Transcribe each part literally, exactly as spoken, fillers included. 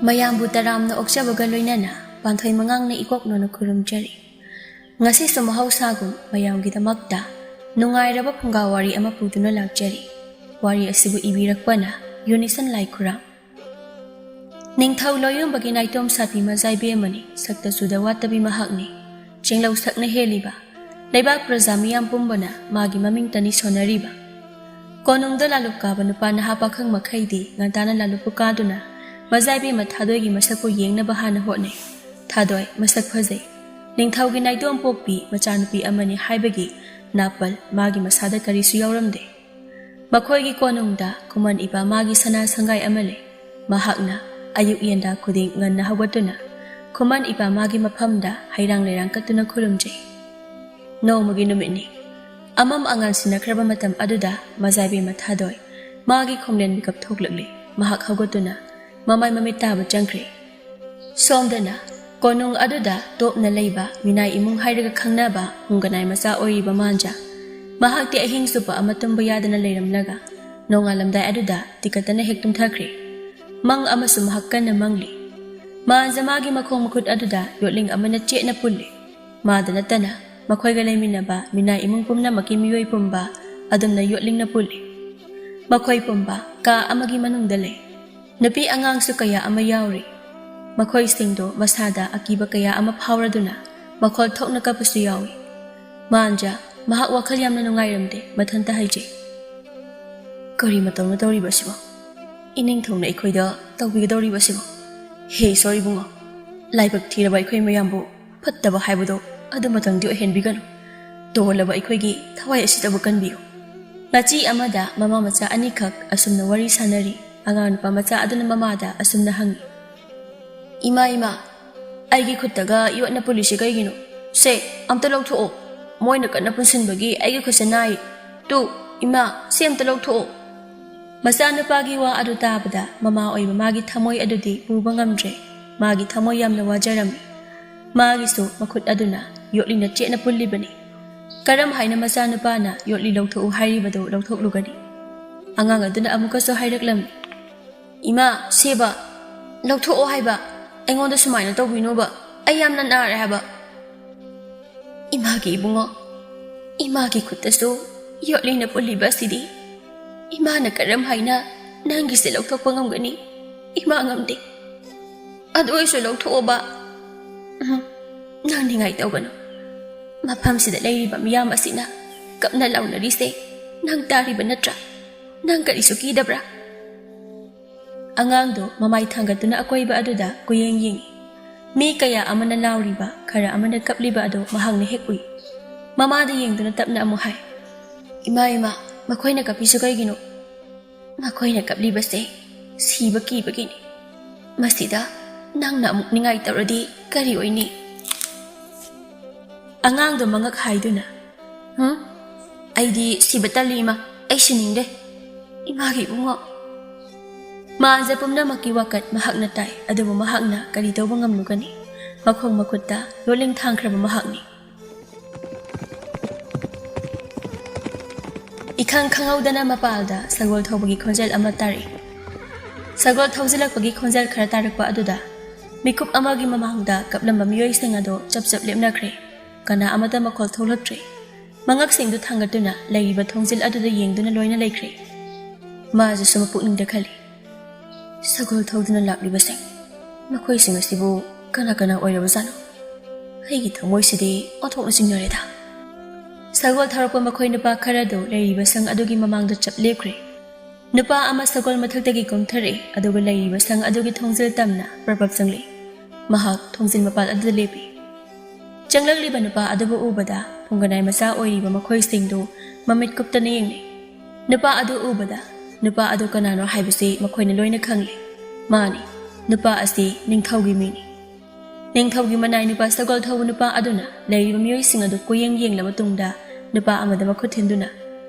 ꯃꯌꯥꯝꯕꯨ ꯇꯔꯥꯝꯅ ꯑꯣꯛꯆꯕꯒ ꯂꯣꯏꯅꯅ ꯄꯥꯟꯊꯣꯏ ꯃꯉꯥꯡꯅ ꯏꯀꯣꯛ ꯅꯣꯟꯅ ꯈꯨꯔꯨꯝꯖꯔꯤ꯫ ꯉꯁꯤꯁꯨ ꯃꯍꯧꯁꯥꯒꯨꯝ ꯃꯌꯥꯝꯒꯤꯗꯃꯛꯇ ꯅꯨꯡꯉꯥꯏꯔꯕ ꯐꯨꯡꯒꯥ ꯋꯥꯔꯤ ꯑꯃ ꯄꯨꯗꯨꯅ ꯂꯥꯛꯆꯔꯤ꯫ ꯋꯥꯔꯤ ꯑꯁꯤꯕꯨ ꯏꯕꯤꯔꯛꯄꯅ ꯌꯨꯅꯤꯁꯟ ꯂꯥꯏꯈꯨꯔꯥꯝ꯫ ꯅꯤꯡꯊꯧ ꯂꯣꯌꯨꯝꯕꯒꯤ ꯅꯥꯏꯇꯣꯝ ꯁꯥꯄꯤ ꯃꯖꯥꯏꯕꯤ ꯑꯃꯅꯤ, ꯁꯛꯇ ꯆꯨꯗ ꯋꯥꯠꯇꯕꯤ ꯃꯍꯥꯛꯅꯤ꯫ ꯆꯦꯡꯂꯧ ꯁꯛꯅ ꯍꯦꯜꯂꯤꯕ, ꯂꯩꯕꯥꯛ ꯄ꯭ꯔꯖꯥ ꯃꯤꯌꯥꯝ ꯄꯨꯝꯕꯅ ꯃꯥꯒꯤ ꯃꯃꯤꯡꯇꯅꯤ ꯁꯣꯟꯅꯔꯤꯕ꯫ ꯀꯣꯅꯨꯡꯗ ꯂꯥꯂꯨꯞ ꯀꯥꯕ ꯅꯨꯄꯥ ꯅꯍꯥ ꯄꯥꯈꯪ ꯃꯈꯩꯗꯤ ꯉꯟꯇꯥꯅ ꯂꯥꯂꯨꯞꯄꯨ ꯀꯥꯗꯨꯅ ꯃꯖꯥꯏꯕꯤ ꯃꯊꯥꯗꯣꯏꯒꯤ ꯃꯁꯛꯄꯨ ꯌꯦꯡꯅꯕ ꯍꯥꯟꯅ ꯍꯣꯠꯅꯩ꯫ ꯊꯥꯗꯣꯏ ꯃꯁꯛ ꯐꯖꯩ, ꯅꯤꯡꯊꯧꯒꯤ ꯅꯥꯏꯇꯣꯝ ꯄꯣꯛꯄꯤ ꯃꯆꯥꯅꯨꯄꯤ ꯑꯃꯅꯤ ꯍꯥꯏꯕꯒꯤ ꯅꯥꯄꯜ ꯃꯥꯒꯤ ꯃꯁꯥꯗ ꯀꯔꯤꯁꯨ ꯌꯥꯎꯔꯝꯗꯦ꯫ ꯃꯈꯣꯏꯒꯤ ꯀꯣꯅꯨꯡꯗ ꯈꯨꯃꯟ ꯏꯄꯥ ꯃꯥꯒꯤ ꯁꯅꯥ ꯁꯪꯒꯥꯏ ꯑꯃ ꯂꯩ꯫ ꯃꯍꯥꯛꯅ ꯑꯌꯨꯛ ꯌꯦꯟꯗꯥ ꯈꯨꯗꯤꯡ ꯉꯟꯅ ꯍꯧꯒꯠꯇꯨꯅ ꯈꯨꯃꯟ ꯏꯄꯥ ꯃꯥꯒꯤ ꯃꯐꯝꯗ ꯍꯩꯔꯥꯡ ꯂꯩꯔꯥꯡ ꯀꯠꯇꯨꯅ ꯈꯨꯔꯨꯝꯖꯩ꯫ ꯅꯣꯡꯃꯒꯤ ꯅꯨꯃꯤꯠꯅꯤ꯫ ꯑꯃꯝ ꯑꯉꯥꯟ ꯁꯤꯟꯅꯈ꯭ꯔꯕ ꯃꯇꯝ ꯑꯗꯨꯗ ꯃꯖꯥꯏꯕꯤ ꯃꯊꯥꯗꯣꯏ ꯃꯥꯒꯤ ꯈꯣꯡꯂꯦꯟ ꯃꯤꯀꯞ ꯊꯣꯛꯂꯛꯂꯤ꯫ ꯃꯍꯥꯛ ꯍꯧꯒꯠꯇꯨꯅ ꯃꯃꯥꯏ ꯃꯃꯤꯠ ꯇꯥꯕ ꯆꯪꯈ꯭ꯔꯦ꯫ ꯁꯣꯝꯗꯅ ꯀꯣꯅꯨꯡ ꯑꯗꯨꯗ ꯇꯣꯞꯅ ꯂꯩꯕ ꯃꯤꯅꯥꯏ ꯏꯃꯨꯡ ꯍꯥꯏꯔꯒ ꯈꯪꯅꯕ ꯍꯨꯡꯒꯅꯥꯏ ꯃꯆꯥ ꯑꯣꯏꯔꯤꯕ ꯃꯥꯟꯖꯥ꯫ ꯃꯍꯥꯛꯇꯤ ꯑꯍꯤꯡ ꯆꯨꯞꯄ ꯑꯃ ꯇꯨꯝꯕ ꯌꯥꯗꯅ ꯂꯩꯔꯝꯂꯒ ꯅꯣꯡꯉꯥꯜꯂꯝꯗꯥꯏ ꯑꯗꯨꯗ ꯇꯤꯀꯠꯇꯅ ꯍꯦꯛ ꯇꯨꯝꯊꯈ꯭ꯔꯦ꯫ ꯃꯪ ꯑꯃꯁꯨ ꯃꯍꯥꯛ ꯀꯟꯅ ꯃꯪꯂꯤ꯫ ꯃꯥꯟꯖꯥ ꯃꯥꯒꯤ ꯃꯈꯣꯡ ꯃꯈꯨꯠ ꯑꯗꯨꯗ ꯌꯣꯠꯂꯤꯡ ꯑꯃꯅ ꯆꯦꯠꯅ ꯄꯨꯜꯂꯤ꯫ ꯃꯥꯗ ꯅꯠꯇꯅ ꯃꯈꯣꯏꯒ ꯂꯩꯃꯤꯟꯅꯕ ꯃꯤꯅꯥꯏ ꯏꯃꯨꯡ ꯄꯨꯝꯅꯃꯛꯀꯤ ꯃꯤꯑꯣꯏ ꯄꯨꯝꯕ ꯑꯗꯨꯝꯅ ꯌꯣꯠꯂꯤꯡꯅ ꯄꯨꯜꯂꯤ꯫ ꯃꯈꯣꯏ ꯄꯨꯝꯕ ꯀꯥ ꯑꯃꯒꯤ ꯃꯅꯨꯡꯗ ꯂꯩ꯫ ꯅꯨꯄꯤ ꯑꯉꯥꯡꯁꯨ ꯀꯌꯥ ꯑꯃ ꯌꯥꯎꯔꯤ꯫ ꯃꯈꯣꯏꯁꯤꯡꯗꯣ ꯃꯁꯥꯗ ꯑꯀꯤꯕ ꯀꯌꯥ ꯑꯃ ꯐꯥꯎꯔꯗꯨꯅ ꯃꯈꯣꯜ ꯊꯣꯛꯅ ꯀꯞꯄꯁꯨ ꯌꯥꯎꯏ꯫ ꯃꯥꯟꯖꯥ ꯃꯍꯥꯛ ꯋꯥꯈꯜ ꯌꯥꯝꯅ ꯅꯨꯡꯉꯥꯏꯔꯝꯗꯦ꯫ ꯃꯊꯟꯇ ꯍꯥꯏꯖꯩ, "ꯀꯔꯤ ꯃꯇꯧꯅ ꯇꯧꯔꯤꯕ ꯑꯁꯤꯕꯣ? ꯏꯅꯤꯡꯊꯧꯅ ꯑꯩꯈꯣꯏꯗ ꯇꯧꯕꯤꯒꯗꯧꯔꯤꯕ ꯑꯁꯤꯕꯣ? ꯍꯦ ꯏꯁꯣꯔ ꯏꯕꯨꯡꯉꯣ, ꯂꯥꯏꯕꯛ ꯊꯤꯔꯕ ꯑꯩꯈꯣꯏ ꯃꯌꯥꯝꯕꯨ ꯐꯠꯇꯕ ꯍꯥꯏꯕꯗꯣ ꯑꯗꯨꯃꯇꯪꯗꯤ ꯑꯣꯏꯍꯟꯕꯤꯒꯅꯨ꯫ ꯇꯣꯜꯂꯕ ꯑꯩꯈꯣꯏꯒꯤ ꯊꯋꯥꯏ ꯑꯁꯤꯗꯕꯨ ꯀꯟꯕꯤꯌꯨ꯫" ꯉꯥꯆꯤ ꯑꯃꯗ ꯃꯃꯥ ꯃꯆꯥ ꯑꯅꯤꯈꯛ ꯑꯁꯨꯝꯅ ꯋꯥꯔꯤ ꯁꯥꯟꯅꯔꯤ꯫ ꯑꯉꯥꯡ ꯅꯨꯄꯥ ꯃꯆꯥ ꯑꯗꯨꯅ ꯃꯃꯥꯗ ꯑꯁꯨꯝꯅ ꯍꯪꯉꯤ, "ꯏꯃꯥ, ꯏꯃꯥ, ꯑꯩꯒꯤ ꯈꯨꯠꯇꯒ ꯌꯣꯠꯅ ꯄꯨꯜꯂꯤꯁꯤ ꯀꯩꯒꯤꯅꯣ? ꯁꯦ, ꯑꯝꯇ ꯂꯧꯊꯣꯛꯑꯣ꯫ ꯃꯣꯏꯅ ꯀꯟꯅ ꯄꯨꯟꯁꯤꯟꯕꯒꯤ ꯑꯩꯒꯤ ꯈꯨꯠꯁꯦ ꯅꯥꯏ꯫ ꯇꯨ, ꯏꯃꯥ, ꯁꯦ ꯑꯝꯇ ꯂꯧꯊꯣꯛꯑꯣ꯫" ꯃꯆꯥꯅꯨꯄꯥꯒꯤ ꯋꯥ ꯑꯗꯨ ꯇꯥꯕꯗ ꯃꯃꯥ ꯑꯣꯏꯕ ꯃꯥꯒꯤ ꯊꯃꯣꯏ ꯑꯗꯨꯗꯤ ꯄꯨꯕ ꯉꯝꯗ꯭ꯔꯦ꯫ ꯃꯥꯒꯤ ꯊꯃꯣꯏ ꯌꯥꯝꯅ ꯋꯥꯖꯔꯝꯃꯤ꯫ ꯃꯥꯒꯤꯁꯨ ꯃꯈꯨꯠ ꯑꯗꯨꯅ ꯌꯣꯠꯂꯤꯅ ꯆꯦꯠꯅ ꯄꯨꯜꯂꯤꯕꯅꯤ꯫ ꯀꯔꯝ ꯍꯥꯏꯅ ꯃꯆꯥꯅꯨꯄꯥꯅ ꯌꯣꯠꯂꯤ ꯂꯧꯊꯣꯛꯎ ꯍꯥꯏꯔꯤꯕꯗꯨ ꯂꯧꯊꯣꯛꯂꯨꯒꯅꯤ? ꯑꯉꯥꯡ ꯑꯗꯨꯅ ꯑꯃꯨꯛꯀꯁꯨ ꯍꯥꯏꯔꯛꯂꯝꯃꯤ, "ꯏꯃꯥ, ꯁꯦꯕ, "ꯂꯧꯊꯣꯛꯑꯣ ꯍꯥꯏꯕ, ꯑꯩꯉꯣꯟꯗ ꯁꯨꯃꯥꯏꯅ ꯇꯧꯕꯤꯅꯣꯕ, ꯑꯩ ꯌꯥꯝꯅ ꯅꯥꯔꯦ ꯍꯥꯏꯕ꯫" "ꯏꯃꯥꯒꯤ ꯏꯕꯨꯡꯉꯣ, ꯏꯃꯥꯒꯤ ꯈꯨꯠꯇꯁꯨ ꯌꯣꯠꯂꯤꯅ ꯄꯨꯜꯂꯤꯕ ꯑꯁꯤꯗꯤ ꯏꯃꯥꯅ ꯀꯔꯝ ꯍꯥꯏꯅ ꯅꯪꯒꯤꯁꯦ ꯂꯧꯊꯣꯛꯄ ꯉꯝꯒꯅꯤ? ꯏꯃꯥ ꯉꯝꯗꯦ꯫ ꯑꯗꯨ ꯑꯣꯏꯔꯁꯨ ꯂꯧꯊꯣꯛꯑꯣꯕ꯫ ꯎꯝ, ꯅꯪ ꯅꯤꯡꯉꯥꯏ ꯇꯧꯒꯅꯨ꯫ ꯃꯐꯝꯁꯤꯗ ꯂꯩꯔꯤꯕ ꯃꯤꯌꯥꯝ ꯑꯁꯤꯅ ꯀꯞꯅ ꯂꯥꯎꯅꯔꯤꯁꯦ ꯅꯪ ꯇꯥꯔꯤꯕ ꯅꯠꯇ꯭ꯔꯥ? ꯅꯪ ꯀꯔꯤꯁꯨ ꯀꯤꯗꯕ꯭ꯔꯥ?" ꯑꯉꯥꯡꯗꯣ ꯃꯃꯥꯏ ꯊꯥꯡꯒꯠꯇꯨꯅ ꯑꯀꯣꯏꯕ ꯑꯗꯨꯗ ꯀꯨꯌꯦꯡ ꯌꯦꯡꯏ꯫ ꯃꯤ ꯀꯌꯥ ꯑꯃꯅ ꯂꯥꯎꯔꯤꯕ, ꯈꯔ ꯑꯃꯅ ꯀꯞꯂꯤꯕ ꯑꯗꯨ ꯃꯍꯥꯛꯅ ꯍꯦꯛ ꯎꯏ꯫ ꯃꯃꯥꯗ ꯌꯦꯡꯗꯨꯅ ꯇꯞꯅ ꯑꯃꯨꯛ ꯍꯥꯏ, "ꯏꯃꯥ, ꯏꯃꯥ, ꯃꯈꯣꯏꯅ ꯀꯞꯄꯤꯁꯨ ꯀꯩꯒꯤꯅꯣ?" "ꯃꯈꯣꯏꯅ ꯀꯞꯂꯤꯕꯁꯦ ꯁꯤꯕ ꯀꯤꯕꯒꯤꯅꯤ꯫ ꯃꯁꯤꯗ ꯅꯪꯅ ꯑꯃꯨꯛ ꯅꯤꯡꯉꯥꯏ ꯇꯧꯔꯗꯤ ꯀꯔꯤ ꯑꯣꯏꯅꯤ?" ꯑꯉꯥꯡꯗꯣ ꯃꯉꯛ ꯍꯥꯏꯗꯨꯅ, "ꯍꯨꯝ? ꯑꯩꯗꯤ ꯁꯤꯕ ꯇꯜꯂꯤ, ꯏꯃꯥ꯫ ꯑꯩ ꯁꯤꯅꯤꯡꯗꯦ꯫ ꯏꯃꯥꯒꯤ ꯏꯕꯨꯡꯉꯣ꯫" ꯃꯥꯟꯖ ꯄꯨꯝꯅꯃꯛꯀꯤ ꯋꯥꯀꯠ ꯃꯍꯥꯛꯅ ꯇꯥꯏ, ꯑꯗꯨꯕꯨ ꯃꯍꯥꯛꯅ ꯀꯔꯤ ꯇꯧꯕ ꯉꯝꯂꯨꯒꯅꯤ? ꯃꯈꯣꯡ ꯃꯈꯨꯠꯇ ꯂꯣꯠꯂꯤꯡ ꯊꯥꯡꯈ꯭ꯔꯕ ꯃꯍꯥꯛꯅꯤ꯫ ꯏꯈꯪ ꯈꯪꯍꯧꯗꯅ ꯃꯄꯥꯜꯗ ꯁꯒꯣꯜ ꯊꯧꯕꯒꯤ ꯈꯣꯟꯖꯦꯜ ꯑꯃ ꯇꯥꯔꯛꯏ꯫ ꯁꯒꯣꯜ ꯊꯧꯖꯤꯜꯂꯛꯄꯒꯤ ꯈꯣꯟꯖꯦꯜ ꯈꯔ ꯇꯥꯔꯛꯄ ꯑꯗꯨꯗ ꯃꯤꯀꯨꯞ ꯑꯃꯒꯤ ꯃꯃꯥꯡꯗ ꯀꯞꯂꯝꯕ ꯃꯤꯑꯣꯏꯁꯤꯡ ꯑꯗꯨ ꯆꯞ ꯆꯞ ꯂꯦꯞꯅꯈ꯭ꯔꯦ꯫ ꯀꯅꯥ ꯑꯃꯠꯇ ꯃꯈꯣꯜ ꯊꯣꯛꯂꯛꯇ꯭ꯔꯦ꯫ ꯃꯉꯛꯁꯤꯡꯗꯨ ꯊꯥꯡꯒꯠꯇꯨꯅ ꯂꯩꯔꯤꯕ ꯊꯣꯡꯖꯤꯜ ꯑꯗꯨꯗ ꯌꯦꯡꯗꯨꯅ ꯂꯣꯏꯅ ꯂꯩꯈ꯭ꯔꯦ꯫ ꯃꯥꯖꯁꯨ ꯃꯄꯨꯛꯅꯤꯡꯗ ꯈꯜꯂꯤ, "ꯁꯒꯣꯜ ꯊꯧꯗꯨꯅ ꯂꯥꯛꯂꯤꯕꯁꯤꯡ, ꯃꯈꯣꯏꯁꯤꯡ ꯑꯁꯤꯕꯨ ꯀꯅꯥ ꯀꯅꯥ ꯑꯣꯏꯔꯕꯖꯥꯠꯅꯣ? ꯑꯩꯒꯤ ꯊꯃꯣꯏꯁꯤꯗꯤ ꯑꯣꯟꯊꯣꯛꯅ ꯆꯤꯡꯅꯔꯦꯗ꯫" ꯁꯒꯣꯜ ꯊꯧꯔꯛꯄ ꯃꯈꯣꯏ ꯅꯨꯄꯥ ꯈꯔꯗꯨ ꯂꯩꯔꯤꯕ ꯁꯪ ꯑꯗꯨꯒꯤ ꯃꯃꯥꯡꯗ ꯆꯞ ꯂꯦꯞꯈ꯭ꯔꯦ꯫ ꯅꯨꯄꯥ ꯑꯃ ꯁꯒꯣꯜ ꯃꯊꯛꯇꯒꯤ ꯀꯨꯝꯊꯔꯛꯏ, ꯑꯗꯨꯒ ꯂꯩꯔꯤꯕ ꯁꯪ ꯑꯗꯨꯒꯤ ꯊꯣꯡꯖꯤꯜ ꯇꯝꯅ ꯄ꯭ꯔꯞ ꯄ꯭ꯔꯞ ꯆꯪꯂꯛꯏ꯫ ꯃꯍꯥꯛ ꯊꯣꯡꯖꯤꯜ ꯃꯄꯥꯜ ꯑꯗꯨꯗ ꯂꯦꯞꯄꯤ꯫ ꯆꯪꯂꯛꯂꯤꯕ ꯅꯨꯄꯥ ꯑꯗꯨꯕꯨ ꯎꯕꯗ ꯄꯨꯡꯒꯅꯥꯏ ꯃꯆꯥ ꯑꯣꯏꯔꯤꯕ ꯃꯈꯣꯏꯁꯤꯡꯗꯨ ꯃꯃꯤꯠ ꯀꯨꯞꯇꯅ ꯌꯦꯡꯂꯤ꯫ ꯅꯨꯄꯥ ꯑꯗꯨ ꯎꯕꯗ, ꯅꯨꯄꯥ ꯑꯗꯨ ꯀꯅꯥꯅꯣ ꯍꯥꯏꯕꯁꯤ ꯃꯈꯣꯏꯅ ꯂꯣꯏꯅ ꯈꯪꯂꯤ꯫ ꯃꯥꯅꯤ, ꯅꯨꯄꯥ ꯑꯁꯤ ꯅꯤꯡꯊꯧꯒꯤ ꯃꯤꯅꯤ꯫ ꯅꯤꯡꯊꯧꯒꯤ ꯃꯅꯥꯏ ꯅꯨꯄꯥ ꯁꯒꯣꯜ ꯊꯧꯕ ꯅꯨꯄꯥ ꯑꯗꯨꯅ ꯂꯩꯔꯤꯕ ꯃꯤꯑꯣꯏꯁꯤꯡ ꯑꯗꯨ ꯀꯨꯌꯦꯡ ꯌꯦꯡꯂꯕ ꯇꯨꯡꯗ ꯅꯨꯄꯥ ꯑꯃꯗ ꯃꯈꯨꯠ ꯊꯤꯟꯗꯨꯅ,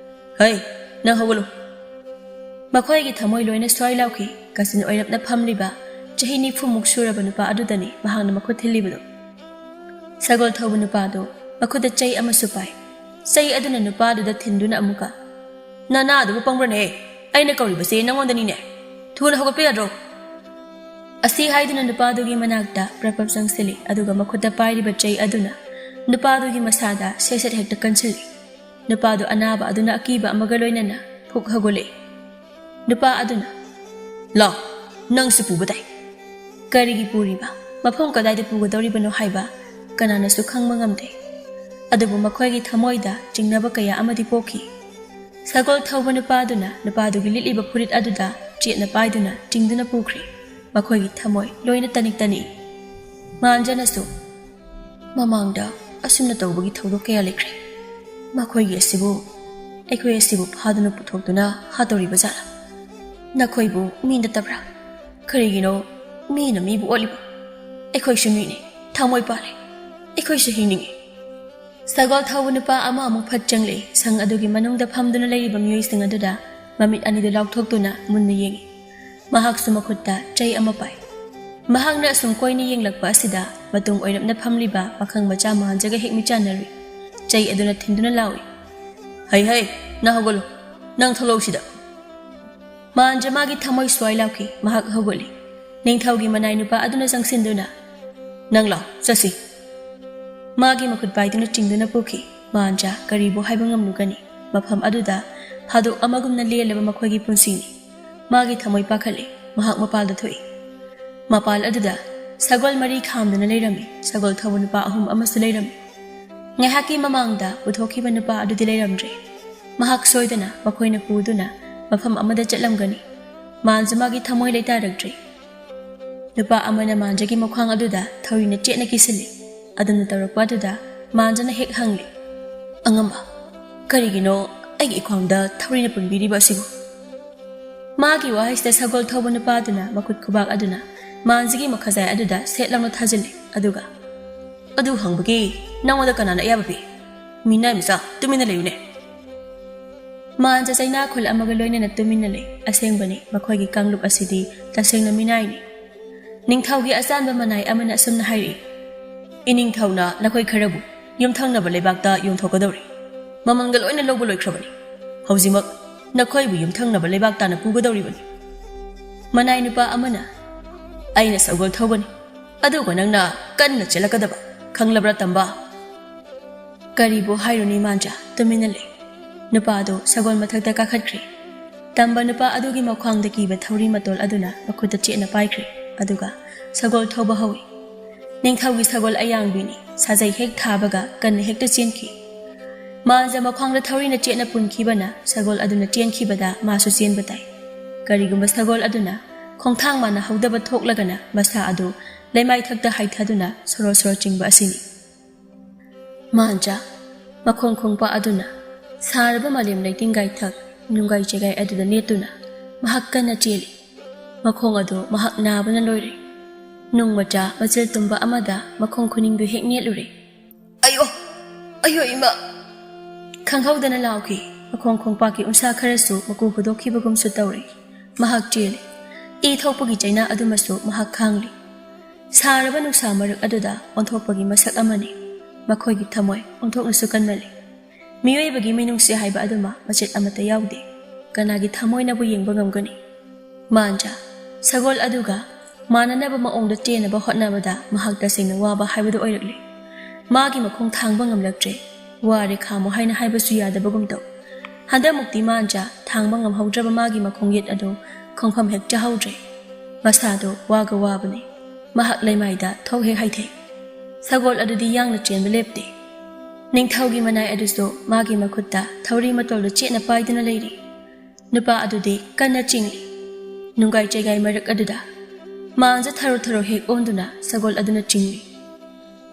"ꯍꯩ, ꯅꯪ ꯍꯧꯒꯠꯂꯨ!" ꯃꯈꯣꯏꯒꯤ ꯊꯃꯣꯏ ꯂꯣꯏꯅ ꯁ꯭ꯋꯥꯏ ꯂꯥꯎꯈꯤ꯫ ꯀꯥꯆꯤꯟ ꯑꯣꯏꯔꯞꯅ ꯐꯝꯂꯤꯕ ꯆꯍꯤ ꯅꯤꯐꯨꯃꯨꯛ ꯁꯨꯔꯕ ꯅꯨꯄꯥ ꯑꯗꯨꯗꯅꯤ ꯃꯍꯥꯛꯅ ꯃꯈꯨꯠ ꯊꯤꯜꯂꯤꯕꯗꯨ꯫ ꯁꯒꯣꯜ ꯊꯧꯕ ꯅꯨꯄꯥꯗꯨ ꯃꯈꯨꯠꯇ ꯆꯩ ꯑꯃꯁꯨ ꯄꯥꯏ꯫ ꯆꯩ ꯑꯗꯨꯅ ꯅꯨꯄꯥꯗꯨꯗ ꯊꯤꯟꯗꯨꯅ ꯑꯃꯨꯛꯀ, "ꯅꯅꯥ ꯑꯗꯨꯕꯨ ꯄꯪꯕ꯭ꯔꯅꯦ? ꯑꯩꯅ ꯀꯧꯔꯤꯕꯁꯦ ꯅꯉꯣꯟꯗꯅꯤꯅꯦ꯫ ꯊꯨꯅ ꯍꯧꯒꯠꯄ ꯌꯥꯗ꯭ꯔꯣ?" ꯑꯁꯤ ꯍꯥꯏꯗꯨꯅ ꯅꯨꯄꯥꯗꯨꯒꯤ ꯃꯅꯥꯛꯇ ꯄ꯭ꯔꯞ ꯄ꯭ꯔꯞ ꯆꯪꯁꯤꯜꯂꯤ, ꯑꯗꯨꯒ ꯃꯈꯨꯠꯇ ꯄꯥꯏꯔꯤꯕ ꯆꯩ ꯑꯗꯨꯅ ꯅꯨꯄꯥꯗꯨꯒꯤ ꯃꯁꯥꯗ ꯁꯦꯠ ꯁꯦꯠ ꯍꯦꯛꯇ ꯀꯟꯁꯤꯜꯂꯤ꯫ ꯅꯨꯄꯥꯗꯨ ꯑꯅꯥꯕ ꯑꯗꯨꯅ ꯑꯀꯤꯕ ꯑꯃꯒ ꯂꯣꯏꯅꯅ ꯐꯨꯛ ꯍꯧꯒꯠꯂꯛꯏ꯫ ꯅꯨꯄꯥ ꯑꯗꯨꯅ, "ꯂꯥꯎ, ꯅꯪꯁꯨ ꯄꯨꯕ ꯇꯥꯏ꯫" ꯀꯔꯤꯒꯤ ꯄꯨꯔꯤꯕ? ꯃꯐꯝ ꯀꯗꯥꯏꯗ ꯄꯨꯒꯗꯧꯔꯤꯕꯅꯣ ꯍꯥꯏꯕ ꯀꯅꯥꯅꯁꯨ ꯈꯪꯕ ꯉꯝꯗꯦ꯫ ꯑꯗꯨꯕꯨ ꯃꯈꯣꯏꯒꯤ ꯊꯃꯣꯏꯗ ꯆꯤꯡꯅꯕ ꯀꯌꯥ ꯑꯃꯗꯤ ꯄꯣꯛꯈꯤ꯫ ꯁꯒꯣꯜ ꯊꯧꯕ ꯅꯨꯄꯥꯗꯨꯅ ꯅꯨꯄꯥꯗꯨꯒꯤ ꯂꯤꯠꯂꯤꯕ ꯐꯨꯔꯤꯠ ꯑꯗꯨꯗ ꯆꯦꯠꯅ ꯄꯥꯏꯗꯨꯅ ꯆꯤꯡꯗꯨꯅ ꯄꯨꯈ꯭ꯔꯦ꯫ ꯃꯈꯣꯏꯒꯤ ꯊꯃꯣꯏ ꯂꯣꯏꯅ ꯇꯅꯤꯛ ꯇꯅꯤꯛꯏ꯫ ꯃꯥꯟꯖꯅꯁꯨ, "ꯃꯃꯥꯡꯗ ꯑꯁꯨꯝꯅ ꯇꯧꯕꯒꯤ ꯊꯧꯗꯣꯛ ꯀꯌꯥ ꯂꯩꯈ꯭ꯔꯦ꯫ ꯃꯈꯣꯏꯒꯤ ꯑꯁꯤꯕꯨ, ꯑꯩꯈꯣꯏ ꯑꯁꯤꯕꯨ ꯐꯥꯗꯨꯅ ꯄꯨꯊꯣꯛꯇꯨꯅ ꯍꯥꯠꯇꯧꯔꯤꯕ ꯖꯥꯠꯂ? ꯅꯈꯣꯏꯕꯨ ꯃꯤ ꯅꯠꯇꯕ꯭ꯔꯥ? ꯀꯔꯤꯒꯤꯅꯣ ꯃꯤꯅ ꯃꯤꯕꯨ ꯑꯣꯠꯂꯤꯕ? ꯑꯩꯈꯣꯏꯁꯨ ꯃꯤꯅꯤ, ꯊꯃꯣꯏ ꯄꯥꯜꯂꯤ꯫ ꯑꯩꯈꯣꯏꯁꯨ ꯍꯤꯡꯅꯤꯡꯏ꯫" ꯁꯒꯣꯜ ꯊꯧꯕ ꯅꯨꯄꯥ ꯑꯃ ꯑꯃꯨꯛ ꯐꯠ ꯆꯪꯂꯛꯏ꯫ ꯁꯪ ꯑꯗꯨꯒꯤ ꯃꯅꯨꯡꯗ ꯐꯝꯗꯨꯅ ꯂꯩꯔꯤꯕ ꯃꯤꯑꯣꯏꯁꯤꯡ ꯑꯗꯨꯗ ꯃꯃꯤꯠ ꯑꯅꯤꯗꯨ ꯂꯥꯎꯊꯣꯛꯇꯨꯅ ꯃꯨꯟꯅ ꯌꯦꯡꯏ꯫ ꯃꯍꯥꯛꯁꯨ ꯃꯈꯨꯠꯇ ꯆꯩ ꯑꯃ ꯄꯥꯏ꯫ ꯃꯍꯥꯛꯅ ꯑꯁꯨꯝ ꯀꯣꯏꯅ ꯌꯦꯡꯂꯛꯄ ꯑꯁꯤꯗ ꯃꯇꯨꯡ ꯑꯣꯏꯔꯞꯅ ꯐꯝꯂꯤꯕ ꯄꯥꯈꯪ ꯃꯆꯥ ꯃꯍꯥꯟꯖꯒ ꯍꯦꯛ ꯃꯤꯠꯆꯥꯟꯅꯔꯨꯏ꯫ ꯆꯩ ꯑꯗꯨꯅ ꯊꯤꯟꯗꯨꯅ ꯂꯥꯎꯏ, "ꯍꯩ ꯍꯩ, ꯅꯪ ꯍꯧꯒꯠꯂꯨ꯫ ꯅꯪ ꯊꯣꯛꯂꯛꯎ ꯁꯤꯗ꯫" ꯃꯥꯟꯖ ꯃꯥꯒꯤ ꯊꯃꯣꯏ ꯁ꯭ꯋꯥꯏ ꯂꯥꯎꯈꯤ꯫ ꯃꯍꯥꯛ ꯍꯧꯒꯠꯂꯤ꯫ ꯅꯤꯡꯊꯧꯒꯤ ꯃꯅꯥꯏ ꯅꯨꯄꯥ ꯑꯗꯨꯅ ꯆꯪꯁꯤꯟꯗꯨꯅ, "ꯅꯪ ꯂꯥꯎ, ꯆꯠꯁꯤ꯫" ꯃꯥꯒꯤ ꯃꯈꯨꯠ ꯄꯥꯏꯗꯨꯅ ꯆꯤꯡꯗꯨꯅ ꯄꯨꯈꯤ꯫ ꯃꯥꯟꯖ ꯀꯔꯤꯕꯨ ꯍꯥꯏꯕ ꯉꯝꯂꯨꯒꯅꯤ? ꯃꯐꯝ ꯑꯗꯨꯗ ꯊꯥꯗꯣꯛ ꯑꯃꯒꯨꯝꯅ ꯂꯦꯜꯂꯕ ꯃꯈꯣꯏꯒꯤ ꯄꯨꯟꯁꯤꯅꯤ꯫ ꯃꯥꯒꯤ ꯊꯃꯣꯏ ꯄꯥꯈꯠꯂꯤ꯫ ꯃꯍꯥꯛ ꯃꯄꯥꯜꯗ ꯊꯣꯛꯏ꯫ ꯃꯄꯥꯜ ꯑꯗꯨꯗ ꯁꯒꯣꯜ ꯃꯔꯤ ꯈꯥꯝꯗꯨꯅ ꯂꯩꯔꯝꯃꯤ꯫ ꯁꯒꯣꯜ ꯊꯧꯕ ꯅꯨꯄꯥ ꯑꯍꯨꯝ ꯑꯃꯁꯨ ꯂꯩꯔꯝꯃꯤ꯫ ꯉꯥꯏꯍꯥꯛꯀꯤ ꯃꯃꯥꯡꯗ ꯄꯨꯊꯣꯛꯈꯤꯕ ꯅꯨꯄꯥ ꯑꯗꯨꯗꯤ ꯂꯩꯔꯝꯗ꯭ꯔꯦ꯫ ꯃꯍꯥꯛ ꯁꯣꯏꯗꯅ ꯃꯈꯣꯏꯅ ꯄꯨꯗꯨꯅ ꯃꯐꯝ ꯑꯃꯗ ꯆꯠꯂꯝꯒꯅꯤ꯫ ꯃꯥꯟꯖ ꯃꯥꯒꯤ ꯊꯃꯣꯏ ꯂꯩꯇꯥꯔꯛꯇ꯭ꯔꯦ꯫ ꯅꯨꯄꯥ ꯑꯃꯅ ꯃꯥꯟꯖꯒꯤ ꯃꯈ꯭ꯋꯥꯡ ꯑꯗꯨꯗ ꯊꯧꯔꯤꯅ ꯆꯦꯠꯅ ꯀꯤꯁꯤꯜꯂꯤ꯫ ꯑꯗꯨꯅ ꯇꯧꯔꯛꯄ ꯑꯗꯨꯗ ꯃꯥꯟꯖꯅ ꯍꯦꯛ ꯍꯪꯂꯤ, "ꯑꯉꯝꯕ, ꯀꯔꯤꯒꯤꯅꯣ ꯑꯩꯒꯤ ꯏꯈ꯭ꯋꯥꯡꯗ ꯊꯧꯔꯤꯅ ꯄꯨꯟꯕꯤꯔꯤꯕ ꯑꯁꯤꯕꯨ?" ꯃꯥꯒꯤ ꯋꯥꯍꯩꯁꯤꯗ ꯁꯒꯣꯜ ꯊꯧꯕ ꯅꯨꯄꯥꯗꯨꯅ ꯃꯈꯨꯠ ꯈꯨꯕꯥꯛ ꯑꯗꯨꯅ ꯃꯥꯟꯖꯒꯤ ꯃꯈꯖꯥꯏ ꯑꯗꯨꯗ ꯁꯦꯠ ꯂꯥꯎꯅ ꯊꯥꯖꯤꯜꯂꯤ꯫ ꯑꯗꯨꯒ, "ꯑꯗꯨ ꯍꯪꯕꯒꯤ ꯅꯉꯣꯟꯗ ꯀꯅꯥꯅ ꯑꯌꯥꯕ ꯄꯤ? ꯃꯤꯅꯥꯏ ꯃꯆꯥ, ꯇꯨꯃꯤꯟꯅ ꯂꯩꯌꯨꯅꯦ꯫" ꯃꯥꯟꯖ ꯆꯩꯅꯥꯈꯨꯜ ꯑꯃꯒ ꯂꯣꯏꯅꯅ ꯇꯨꯃꯤꯟꯅ ꯂꯩ꯫ ꯑꯁꯦꯡꯕꯅꯤ, ꯃꯈꯣꯏꯒꯤ ꯀꯥꯡꯂꯨꯞ ꯑꯁꯤꯗꯤ ꯇꯁꯦꯡꯅ ꯃꯤꯅꯥꯏꯅꯤ꯫ ꯅꯤꯡꯊꯧꯒꯤ ꯑꯆꯥꯟꯕ ꯃꯅꯥꯏ ꯑꯃꯅ ꯑꯁꯨꯝꯅ ꯍꯥꯏꯔꯛꯏ, "ꯏꯅꯤꯡꯊꯧꯅ ꯅꯈꯣꯏ ꯈꯔꯕꯨ ꯌꯨꯝꯊꯪꯅꯕ ꯂꯩꯕꯥꯛꯇ ꯌꯣꯟꯊꯣꯛꯀꯗꯧꯔꯤ꯫ ꯃꯃꯜꯒ ꯂꯣꯏꯅ ꯂꯧꯕ ꯂꯣꯏꯈ꯭ꯔꯕꯅꯤ꯫ ꯍꯧꯖꯤꯛꯃꯛ ꯅꯈꯣꯏꯕꯨ ꯌꯨꯝꯊꯪꯅꯕ ꯂꯩꯕꯥꯛ ꯇꯥꯟꯅ ꯄꯨꯒꯗꯧꯔꯤꯕꯅꯤ꯫" ꯃꯅꯥꯏ ꯅꯨꯄꯥ ꯑꯃꯅ, ꯑꯩꯅ ꯁꯒꯣꯜ ꯊꯧꯒꯅꯤ, ꯑꯗꯨꯒ ꯅꯪꯅ ꯀꯟꯅ ꯆꯦꯜꯂꯛꯀꯗꯕ, ꯈꯪꯂꯕ꯭ꯔꯥ ꯇꯝꯕ? ꯀꯔꯤꯕꯨ ꯍꯥꯏꯔꯨꯅꯤ ꯃꯥꯟꯖꯥ, ꯇꯨꯃꯤꯟꯅ ꯂꯩ꯫ ꯅꯨꯄꯥ ꯑꯗꯨ ꯁꯒꯣꯜ ꯃꯊꯛꯇ ꯀꯥꯈꯠꯈ꯭ꯔꯦ꯫ ꯇꯝꯕ ꯅꯨꯄꯥ ꯑꯗꯨꯒꯤ ꯃꯈ꯭ꯋꯥꯡꯗ ꯀꯤꯕ ꯊꯧꯔꯤ ꯃꯇꯣꯜ ꯑꯗꯨꯅ ꯃꯈꯨꯠꯇ ꯆꯦꯠꯅ ꯄꯥꯏꯈ꯭ꯔꯦ, ꯑꯗꯨꯒ ꯁꯒꯣꯜ ꯊꯧꯕ ꯍꯧꯏ꯫ ꯅꯤꯡꯊꯧꯒꯤ ꯁꯒꯣꯜ ꯑꯌꯥꯡꯕꯤꯅꯤ, ꯁꯥꯖꯩ ꯍꯦꯛ ꯊꯥꯕꯒ ꯀꯟꯅ ꯍꯦꯛꯇ ꯆꯦꯟꯈꯤ꯫ ꯃꯥꯟꯖꯥ ꯃꯈ꯭ꯋꯥꯡꯗ ꯊꯧꯔꯤꯅ ꯆꯦꯠꯅ ꯄꯨꯟꯈꯤꯕꯅ ꯁꯒꯣꯜ ꯑꯗꯨꯅ ꯆꯦꯟꯈꯤꯕꯗ ꯃꯥꯁꯨ ꯆꯦꯟꯕ ꯇꯥꯏ꯫ ꯀꯔꯤꯒꯨꯝꯕ ꯁꯒꯣꯜ ꯑꯗꯨꯅ ꯈꯣꯡꯊꯥꯡ ꯃꯥꯟꯅꯍꯧꯗꯕ ꯊꯣꯛꯂꯒꯅ ꯃꯁꯥ ꯑꯗꯨ ꯂꯩꯃꯥꯏꯊꯛꯇ ꯍꯥꯏꯊꯗꯨꯅ ꯁꯣꯔꯣ ꯁꯣꯔꯣ ꯆꯤꯡꯕ ꯑꯁꯤꯅꯤ꯫ ꯃꯥꯟꯖꯥ, ꯃꯈꯣꯡ ꯈꯣꯡꯄꯥꯛ ꯑꯗꯨꯅ ꯁꯥꯔꯕ ꯃꯥꯂꯦꯝ ꯂꯩꯇꯤꯡ ꯒꯥꯏꯊꯛ, ꯅꯨꯡꯒꯥꯏ ꯆꯦꯒꯥꯏ ꯑꯗꯨꯗ ꯅꯦꯠꯇꯨꯅ ꯃꯍꯥꯛ ꯀꯟꯅ ꯆꯦꯜꯂꯤ꯫ ꯃꯈꯣꯡ ꯑꯗꯨ ꯃꯍꯥꯛ ꯅꯥꯕꯅ ꯂꯣꯏꯔꯦ꯫ ꯅꯨꯡ ꯃꯆꯥ ꯃꯆꯤꯜ ꯇꯨꯝꯕ ꯑꯃꯗ ꯃꯈꯣꯡ ꯈꯨꯅꯤꯡꯗꯨ ꯍꯦꯛ ꯅꯦꯠꯂꯨꯔꯦ꯫ "ꯑꯌꯣ! ꯑꯌꯣ ꯏꯃꯥ!" ꯈꯪꯍꯧꯗꯅ ꯂꯥꯎꯈꯤ꯫ ꯃꯈꯣꯡ ꯈꯣꯡꯄꯥꯛꯀꯤ ꯎꯟꯁꯥ ꯈꯔꯁꯨ ꯃꯀꯨ ꯍꯨꯗꯣꯛꯈꯤꯕꯒꯨꯝꯁꯨ ꯇꯧꯔꯦ꯫ ꯃꯍꯥꯛ ꯆꯦꯜꯂꯤ꯫ ꯏ ꯊꯣꯛꯄꯒꯤ ꯆꯩꯅꯥ ꯑꯗꯨꯃꯁꯨ ꯃꯍꯥꯛ ꯈꯥꯡꯂꯤ꯫ ꯁꯥꯔꯕ ꯅꯨꯡꯁꯥ ꯃꯔꯛ ꯑꯗꯨꯗ ꯑꯣꯟꯊꯣꯛꯄꯒꯤ ꯃꯁꯛ ꯑꯃꯅꯤ꯫ ꯃꯈꯣꯏꯒꯤ ꯊꯃꯣꯏ ꯑꯣꯟꯊꯣꯛꯅꯁꯨ ꯀꯟꯃꯜꯂꯤ꯫ ꯃꯤꯑꯣꯏꯕꯒꯤ ꯃꯤꯅꯨꯡꯁꯤ ꯍꯥꯏꯕ ꯑꯗꯨꯃ ꯃꯆꯦꯠ ꯑꯃꯠꯇ ꯌꯥꯎꯗꯦ꯫ ꯀꯅꯥꯒꯤ ꯊꯃꯣꯏꯅꯕꯨ ꯌꯦꯡꯕ ꯉꯝꯒꯅꯤ? ꯃꯥꯟꯖꯥ, ꯁꯒꯣꯜ ꯑꯗꯨꯒ ꯃꯥꯟꯅꯅꯕ ꯃꯑꯣꯡꯗ ꯆꯦꯟꯅꯕ ꯍꯣꯠꯅꯕꯗ ꯃꯍꯥꯛ ꯇꯁꯦꯡꯅ ꯋꯥꯕ ꯍꯥꯏꯕꯗꯨ ꯑꯣꯏꯔꯛꯂꯤ꯫ ꯃꯥꯒꯤ ꯃꯈꯣꯡ ꯊꯥꯡꯕ ꯉꯝꯂꯛꯇ꯭ꯔꯦ꯫ "ꯋꯥꯔꯦ, ꯈꯥꯝꯃꯨ" ꯍꯥꯏꯅ ꯍꯥꯏꯕꯁꯨ ꯌꯥꯗꯕꯒꯨꯝ ꯇꯧ꯫ ꯍꯟꯗꯛꯃꯨꯛꯇꯤ ꯃꯥꯟꯖꯥ ꯊꯥꯡꯕ ꯉꯝꯍꯧꯗ꯭ꯔꯕ ꯃꯥꯒꯤ ꯃꯈꯣꯡ ꯌꯦꯠ ꯑꯗꯨ ꯈꯣꯡꯐꯝ ꯍꯦꯛ ꯆꯥꯍꯧꯗ꯭ꯔꯦ꯫ ꯃꯁꯥꯗꯣ ꯋꯥꯒ ꯋꯥꯕꯅꯤ꯫ ꯃꯍꯥꯛ ꯂꯩꯃꯥꯏꯗ ꯊꯣꯛ ꯍꯦꯛ ꯍꯥꯏꯊꯩ꯫ ꯁꯒꯣꯜ ꯑꯗꯨꯗꯤ ꯌꯥꯡꯅ ꯆꯦꯟꯕ ꯂꯦꯞꯇꯦ꯫ ꯅꯤꯡꯊꯧꯒꯤ ꯃꯅꯥꯏ ꯑꯗꯨꯁꯨ ꯃꯥꯒꯤ ꯃꯈꯨꯠꯇ ꯊꯧꯔꯤ ꯃꯇꯣꯜꯗꯨ ꯆꯦꯠꯅ ꯄꯥꯏꯗꯨꯅ ꯂꯩꯔꯤ꯫ ꯅꯨꯄꯥ ꯑꯗꯨꯗꯤ ꯀꯟꯅ ꯆꯤꯡꯂꯤ꯫ ꯅꯨꯡꯒꯥꯏ ꯆꯩꯒꯥꯏ ꯃꯔꯛ ꯑꯗꯨꯗ ꯃꯥꯟꯖꯥ ꯊꯔꯣ ꯊꯔꯣ ꯍꯦꯛ ꯑꯣꯟꯗꯨꯅ ꯁꯒꯣꯜ ꯑꯗꯨꯅ ꯆꯤꯡꯂꯤ꯫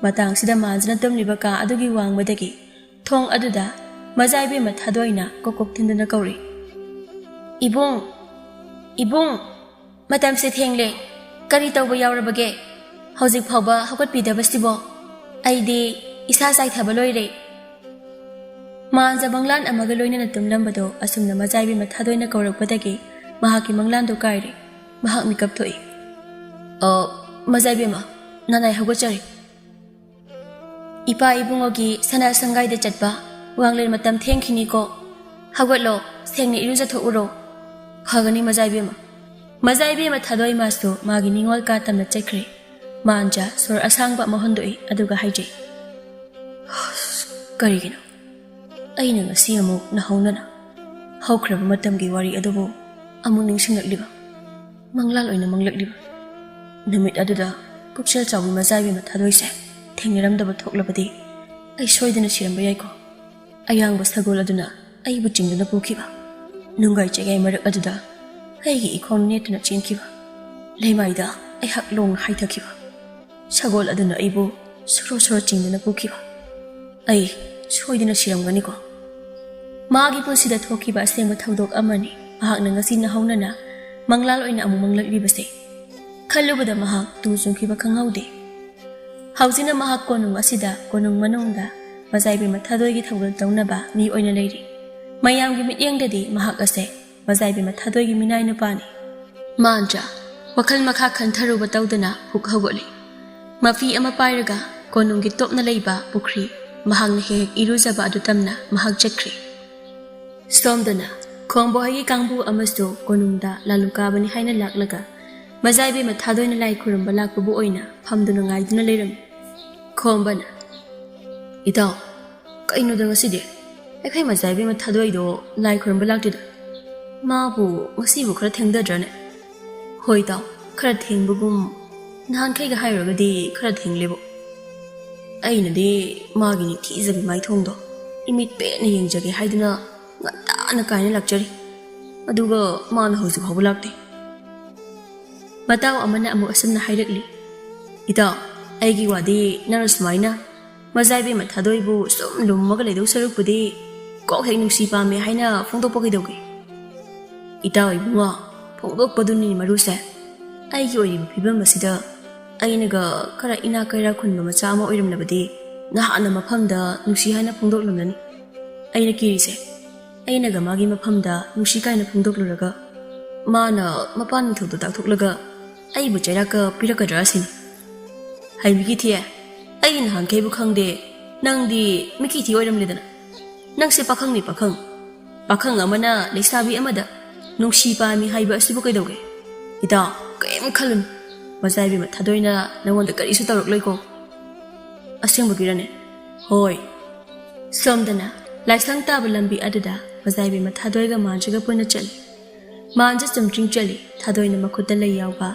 ꯃꯇꯥꯡꯁꯤꯗ ꯃꯥꯟꯖꯥꯅ ꯇꯨꯝꯂꯤꯕ ꯀꯥ ꯑꯗꯨꯒꯤ ꯋꯥꯡꯃꯗꯒꯤ ꯊꯣꯡ ꯑꯗꯨꯗ ꯃꯖꯥꯏꯕꯦꯝꯃ ꯊꯥꯗꯣꯏꯅ ꯀꯣꯛ ꯀꯣꯛ ꯊꯤꯟꯗꯨꯅ ꯀꯧꯔꯤ, "ꯏꯕꯨꯡ! ꯏꯕꯨꯡ! ꯃꯇꯝꯁꯦ ꯊꯦꯡꯂꯦ꯫ ꯀꯔꯤ ꯇꯧꯕ ꯌꯥꯎꯔꯕꯒꯦ? ꯍꯧꯖꯤꯛ ꯐꯥꯎꯕ ꯍꯧꯒꯠꯄꯤꯗꯕꯁꯤꯕꯣ? ꯑꯩꯗꯤ ꯏꯁꯥ ꯆꯥꯏꯊꯕ ꯂꯣꯏꯔꯦ꯫" ꯃꯥꯟꯖꯥ ꯃꯪꯂꯥꯟ ꯑꯃꯒ ꯂꯣꯏꯅꯅ ꯇꯨꯝꯂꯝꯕꯗꯣ ꯑꯁꯨꯝꯅ ꯃꯖꯥꯏꯕꯦꯝꯃ ꯊꯥꯗꯣꯏꯅ ꯀꯧꯔꯛꯄꯗꯒꯤ ꯃꯍꯥꯛꯀꯤ ꯃꯪꯂꯥꯟꯗꯣ ꯀꯥꯏꯔꯦ꯫ ꯃꯍꯥꯛ ꯃꯤꯀꯞ ꯊꯣꯛꯏ꯫ "ꯑ, ꯃꯖꯥꯏꯕꯦꯝꯃ, ꯅꯅꯥꯏ ꯍꯧꯒꯠꯆꯔꯤ꯫ ꯏꯄꯥ ꯏꯕꯨꯡꯉꯣꯒꯤ ꯁꯅꯥ ꯁꯪꯒꯥꯏꯗ ꯆꯠꯄ ꯋꯥꯡꯂꯦꯟ ꯃꯇꯝ ꯊꯦꯡꯈꯤꯅꯤꯀꯣ꯫ ꯍꯧꯒꯠꯂꯣ, ꯁꯦꯡꯅ ꯏꯔꯨꯖꯊꯣꯛꯎꯔꯣ꯫" "ꯐꯒꯅꯤ ꯃꯖꯥꯏꯕꯦꯝꯃ꯫" ꯃꯖꯥ ꯏꯕꯦꯝꯃ ꯊꯥꯗꯣꯏ ꯃꯥꯁꯨ ꯃꯥꯒꯤ ꯅꯤꯡꯉꯣꯜ ꯀꯥ ꯇꯝꯅ ꯆꯠꯈ꯭ꯔꯦ꯫ ꯃꯥꯟꯖꯥ ꯁꯣꯔ ꯑꯁꯥꯡꯕ ꯑꯃ ꯍꯣꯟꯗꯣꯛꯏ, ꯑꯗꯨꯒ ꯍꯥꯏꯖꯩ, "ꯑꯁ, ꯀꯔꯤꯒꯤꯅꯣ? ꯑꯩꯅ ꯉꯁꯤ ꯑꯃꯨꯛ ꯅꯍꯧꯅꯅ ꯍꯧꯈ꯭ꯔꯕ ꯃꯇꯝꯒꯤ ꯋꯥꯔꯤ ꯑꯗꯨꯕꯨ ꯑꯃꯨꯛ ꯅꯤꯡꯁꯤꯡꯂꯛꯂꯤꯕ, ꯃꯪꯂꯥꯜ ꯑꯣꯏꯅ ꯃꯪꯂꯛꯂꯤꯕ꯫ ꯅꯨꯃꯤꯠ ꯑꯗꯨꯗ ꯄꯨꯛꯆꯦꯜ ꯆꯥꯎꯕꯤ ꯃꯖꯥ ꯏꯕꯦꯝꯃ ꯊꯥꯗꯣꯏꯁꯦ ꯊꯦꯡꯅꯔꯝꯗꯕ ꯊꯣꯛꯂꯕꯗꯤ ꯑꯩ ꯁꯣꯏꯗꯅ ꯁꯤꯔꯝꯕ ꯌꯥꯏꯀꯣ꯫ ꯑꯌꯥꯡꯕ ꯁꯒꯣꯜ ꯑꯗꯨꯅ ꯑꯩꯕꯨ ꯆꯤꯡꯗꯨꯅ ꯄꯨꯈꯤꯕ, ꯅꯨꯡꯒꯥꯏ ꯆꯦꯒꯥꯏ ꯃꯔꯛ ꯑꯗꯨꯗ ꯑꯩꯒꯤ ꯏꯈꯣꯡ ꯅꯦꯠꯇꯨꯅ ꯆꯦꯟꯈꯤꯕ, ꯂꯩꯃꯥꯏꯗ ꯑꯩꯍꯥꯛ ꯂꯣꯡꯅ ꯍꯥꯏꯊꯈꯤꯕ, ꯁꯒꯣꯜ ꯑꯗꯨꯅ ꯑꯩꯕꯨ ꯁꯣꯔꯣ ꯁꯣꯔꯣ ꯆꯤꯡꯗꯨꯅ ꯄꯨꯈꯤꯕ꯫ ꯑꯩ ꯁꯣꯏꯗꯅ ꯁꯤꯔꯝꯒꯅꯤꯀꯣ꯫ ꯃꯥꯒꯤ ꯄꯨꯟꯁꯤꯗ ꯊꯣꯛꯈꯤꯕ ꯑꯁꯦꯡꯕ ꯊꯧꯗꯣꯛ ꯑꯃꯅꯤ ꯃꯍꯥꯛꯅ ꯉꯁꯤ ꯅꯍꯧꯅꯅ ꯃꯪꯂꯥꯜ ꯑꯣꯏꯅ ꯑꯃꯨꯛ ꯃꯪꯂꯛꯂꯤꯕꯁꯦ꯫ ꯈꯜꯂꯨꯕꯗ ꯃꯍꯥꯛ ꯇꯨ ꯆꯨꯡꯈꯤꯕ ꯈꯪꯍꯧꯗꯦ꯫ ꯍꯧꯖꯤꯛꯅ ꯃꯍꯥꯛ ꯀꯣꯅꯨꯡ ꯑꯁꯤꯗ ꯀꯣꯅꯨꯡ ꯃꯅꯨꯡꯗ ꯃꯖꯥ ꯏꯕꯦꯝꯃ ꯊꯥꯗꯣꯏꯒꯤ ꯊꯧꯒꯜ ꯇꯧꯅꯕ ꯃꯤ ꯑꯣꯏꯅ ꯂꯩꯔꯤ꯫ ꯃꯌꯥꯝꯒꯤ ꯃꯤꯠꯌꯦꯡꯗꯗꯤ ꯃꯍꯥꯛ ꯑꯁꯦ ꯃꯖꯥ ꯏꯕꯦꯝꯃ ꯊꯥꯗꯣꯏꯒꯤ ꯃꯤꯅꯥꯏ ꯅꯨꯄꯥꯅꯤ꯫ ꯃꯥꯟꯖꯥ ꯋꯥꯈꯜ ꯃꯈꯥ ꯈꯟꯊꯔꯨꯕ ꯇꯧꯗꯅ ꯍꯨꯛ ꯍꯧꯒꯠꯂꯤ꯫ ꯃꯐꯤ ꯑꯃ ꯄꯥꯏꯔꯒ ꯀꯣꯅꯨꯡꯒꯤ ꯇꯣꯞꯅ ꯂꯩꯕ ꯄꯨꯈ꯭ꯔꯤ, ꯃꯍꯥꯛꯅ ꯍꯦꯛ ꯍꯦꯛ ꯏꯔꯨꯖꯕ ꯑꯗꯨ ꯇꯝꯅ ꯃꯍꯥꯛ ꯆꯠꯈ꯭ꯔꯦ꯫ ꯁꯣꯝꯗꯅ ꯈꯣꯝꯕꯣꯍꯩꯒꯤ ꯀꯥꯡꯕꯨ ꯑꯃꯁꯨ ꯀꯣꯅꯨꯡꯗ ꯂꯥꯂꯨ ꯀꯥꯕꯅꯤ ꯍꯥꯏꯅ ꯂꯥꯛꯂꯒ ꯃꯖꯥ ꯏꯕꯦꯝꯃ ꯊꯥꯗꯣꯏꯅ ꯂꯥꯏ ꯈꯨꯔꯨꯝꯕ ꯂꯥꯛꯄꯕꯨ ꯑꯣꯏꯅ ꯐꯝꯗꯨꯅ ꯉꯥꯏꯗꯨꯅ ꯂꯩꯔꯝꯃꯤ꯫ ꯈꯣꯝꯕꯅ, "ꯏꯇꯥꯎ, ꯀꯩꯅꯣꯗ ꯉꯁꯤꯗꯤ ꯑꯩꯈꯣꯏ ꯃꯖꯥ ꯏꯕꯦꯝꯃ ꯊꯥꯗꯣꯏꯗꯣ ꯂꯥꯏ ꯈꯨꯔꯨꯝꯕ ꯂꯥꯛꯇꯦꯗ? ꯃꯥꯕꯨ ꯉꯁꯤꯕꯨ ꯈꯔ ꯊꯦꯡꯗꯗ꯭ꯔꯅꯦ?" "ꯍꯣꯏ ꯏꯇꯥꯎ, ꯈꯔ ꯊꯦꯡꯕꯒꯨꯝ, ꯅꯍꯥꯟꯈꯩꯒ ꯍꯥꯏꯔꯨꯔꯒꯗꯤ ꯈꯔ ꯊꯦꯡꯂꯦꯕꯨ꯫ ꯑꯩꯅꯗꯤ ꯃꯥꯒꯤ ꯅꯤꯡꯊꯤꯖꯕꯤ ꯃꯥꯏꯊꯣꯡꯗꯣ ꯏꯃꯤꯠ ꯄꯦꯟꯅ ꯌꯦꯡꯖꯒꯦ ꯍꯥꯏꯗꯨꯅ ꯉꯟꯇꯥꯅ ꯀꯥꯏꯅ ꯂꯥꯛꯆꯔꯤ꯫ ꯑꯗꯨꯒ ꯃꯥꯅ ꯍꯧꯖꯤꯛ ꯐꯥꯎꯕ ꯂꯥꯛꯇꯦ꯫" ꯃꯇꯥꯎ ꯑꯃꯅ ꯑꯃꯨꯛ ꯑꯁꯨꯝꯅ ꯍꯥꯏꯔꯛꯂꯤ, "ꯏꯇꯥꯎ, ꯑꯩꯒꯤ ꯋꯥꯗꯤ ꯅꯪꯅ ꯁꯨꯃꯥꯏꯅ ꯃꯖꯥ ꯏꯕꯦꯝꯃ ꯊꯥꯗꯣꯏꯕꯨ ꯁꯨꯝ ꯂꯨꯝꯃꯒ ꯂꯩꯗꯧ ꯁꯔꯨꯛꯄꯨꯗꯤ ꯀꯣꯛ ꯍꯦꯛ ꯅꯨꯡꯁꯤ ꯄꯥꯝꯃꯦ ꯍꯥꯏꯅ ꯐꯣꯡꯗꯣꯛꯄ ꯀꯩꯗꯧꯒꯦ?" "ꯏꯇꯥꯎ ꯏꯕꯨꯡꯉꯣ, ꯐꯣꯡꯗꯣꯛꯄꯗꯨꯅꯤ ꯃꯔꯨꯁꯦ꯫ ꯑꯩꯒꯤ ꯑꯣꯏꯔꯤꯕ ꯐꯤꯕꯝ ꯑꯁꯤꯗ ꯑꯩꯅꯒ ꯈꯔ ꯏꯅꯥꯛ ꯀꯩꯔꯥꯛ ꯈꯨꯟꯕ ꯃꯆꯥ ꯑꯃ ꯑꯣꯏꯔꯝꯂꯕꯗꯤ ꯅꯍꯥꯟꯅ ꯃꯐꯝꯗ ꯅꯨꯡꯁꯤ ꯍꯥꯏꯅ ꯐꯣꯡꯗꯣꯛꯂꯝꯂꯅꯤ꯫ ꯑꯩꯅ ꯀꯤꯔꯤꯁꯦ, ꯑꯩꯅꯒ ꯃꯥꯒꯤ ꯃꯐꯝꯗ ꯅꯨꯡꯁꯤ ꯀꯥꯏꯅ ꯐꯣꯡꯗꯣꯛꯂꯨꯔꯒ ꯃꯥꯅ ꯃꯄꯥꯟ ꯅꯤꯡꯊꯧꯗ ꯇꯥꯛꯊꯣꯛꯂꯒ ꯑꯩꯕꯨ ꯆꯩꯔꯥꯛꯀ ꯄꯤꯔꯛꯀꯗ꯭ꯔꯥ ꯁꯤꯅꯤ꯫ ꯍꯩꯕꯤꯒꯤ ꯊꯤꯌꯦ, ꯑꯩ ꯅꯍꯥꯟꯈꯩꯕꯨ ꯈꯪꯗꯦ, ꯅꯪꯗꯤ ꯃꯤꯀꯤ ꯊꯤ ꯑꯣꯏꯔꯝꯂꯦꯗꯅ꯫ ꯅꯪꯁꯦ ꯄꯥꯈꯪꯅꯤ ꯄꯥꯈꯪ꯫ ꯄꯥꯈꯪ ꯑꯃꯅ ꯂꯩꯁꯥꯕꯤ ꯑꯃꯗ ꯅꯨꯡꯁꯤ ꯄꯥꯝꯃꯤ ꯍꯥꯏꯕ ꯑꯁꯤꯕꯨ ꯀꯩꯗꯧꯒꯦ?" "ꯏꯇꯥ, ꯀꯔꯤꯝ ꯈꯜꯂꯨꯅꯨ꯫ ꯃꯖꯥ ꯏꯕꯦꯝꯃ ꯊꯥꯗꯣꯏꯅ ꯅꯪꯉꯣꯟꯗ ꯀꯔꯤꯁꯨ ꯇꯧꯔꯛꯂꯣꯏꯀꯣ꯫" "ꯑꯁꯦꯡꯕꯒꯤꯔꯅꯦ?" "ꯍꯣꯏ꯫" ꯁꯣꯝꯗꯅ ꯂꯥꯏꯁꯪ ꯇꯥꯕ ꯂꯝꯕꯤ ꯑꯗꯨꯗ ꯃꯖꯥ ꯏꯕꯦꯝꯃ ꯊꯥꯗꯣꯏꯒ ꯃꯥꯟꯁꯤꯒ ꯄꯨꯟꯅ ꯆꯠꯂꯤ꯫ ꯃꯥꯟꯁꯤ ꯆꯨꯝꯗ꯭ꯔꯤꯡ ꯆꯠꯂꯤ꯫ ꯊꯥꯗꯣꯏꯅ ꯃꯈꯨꯠꯇ ꯂꯩ ꯌꯥꯎꯕ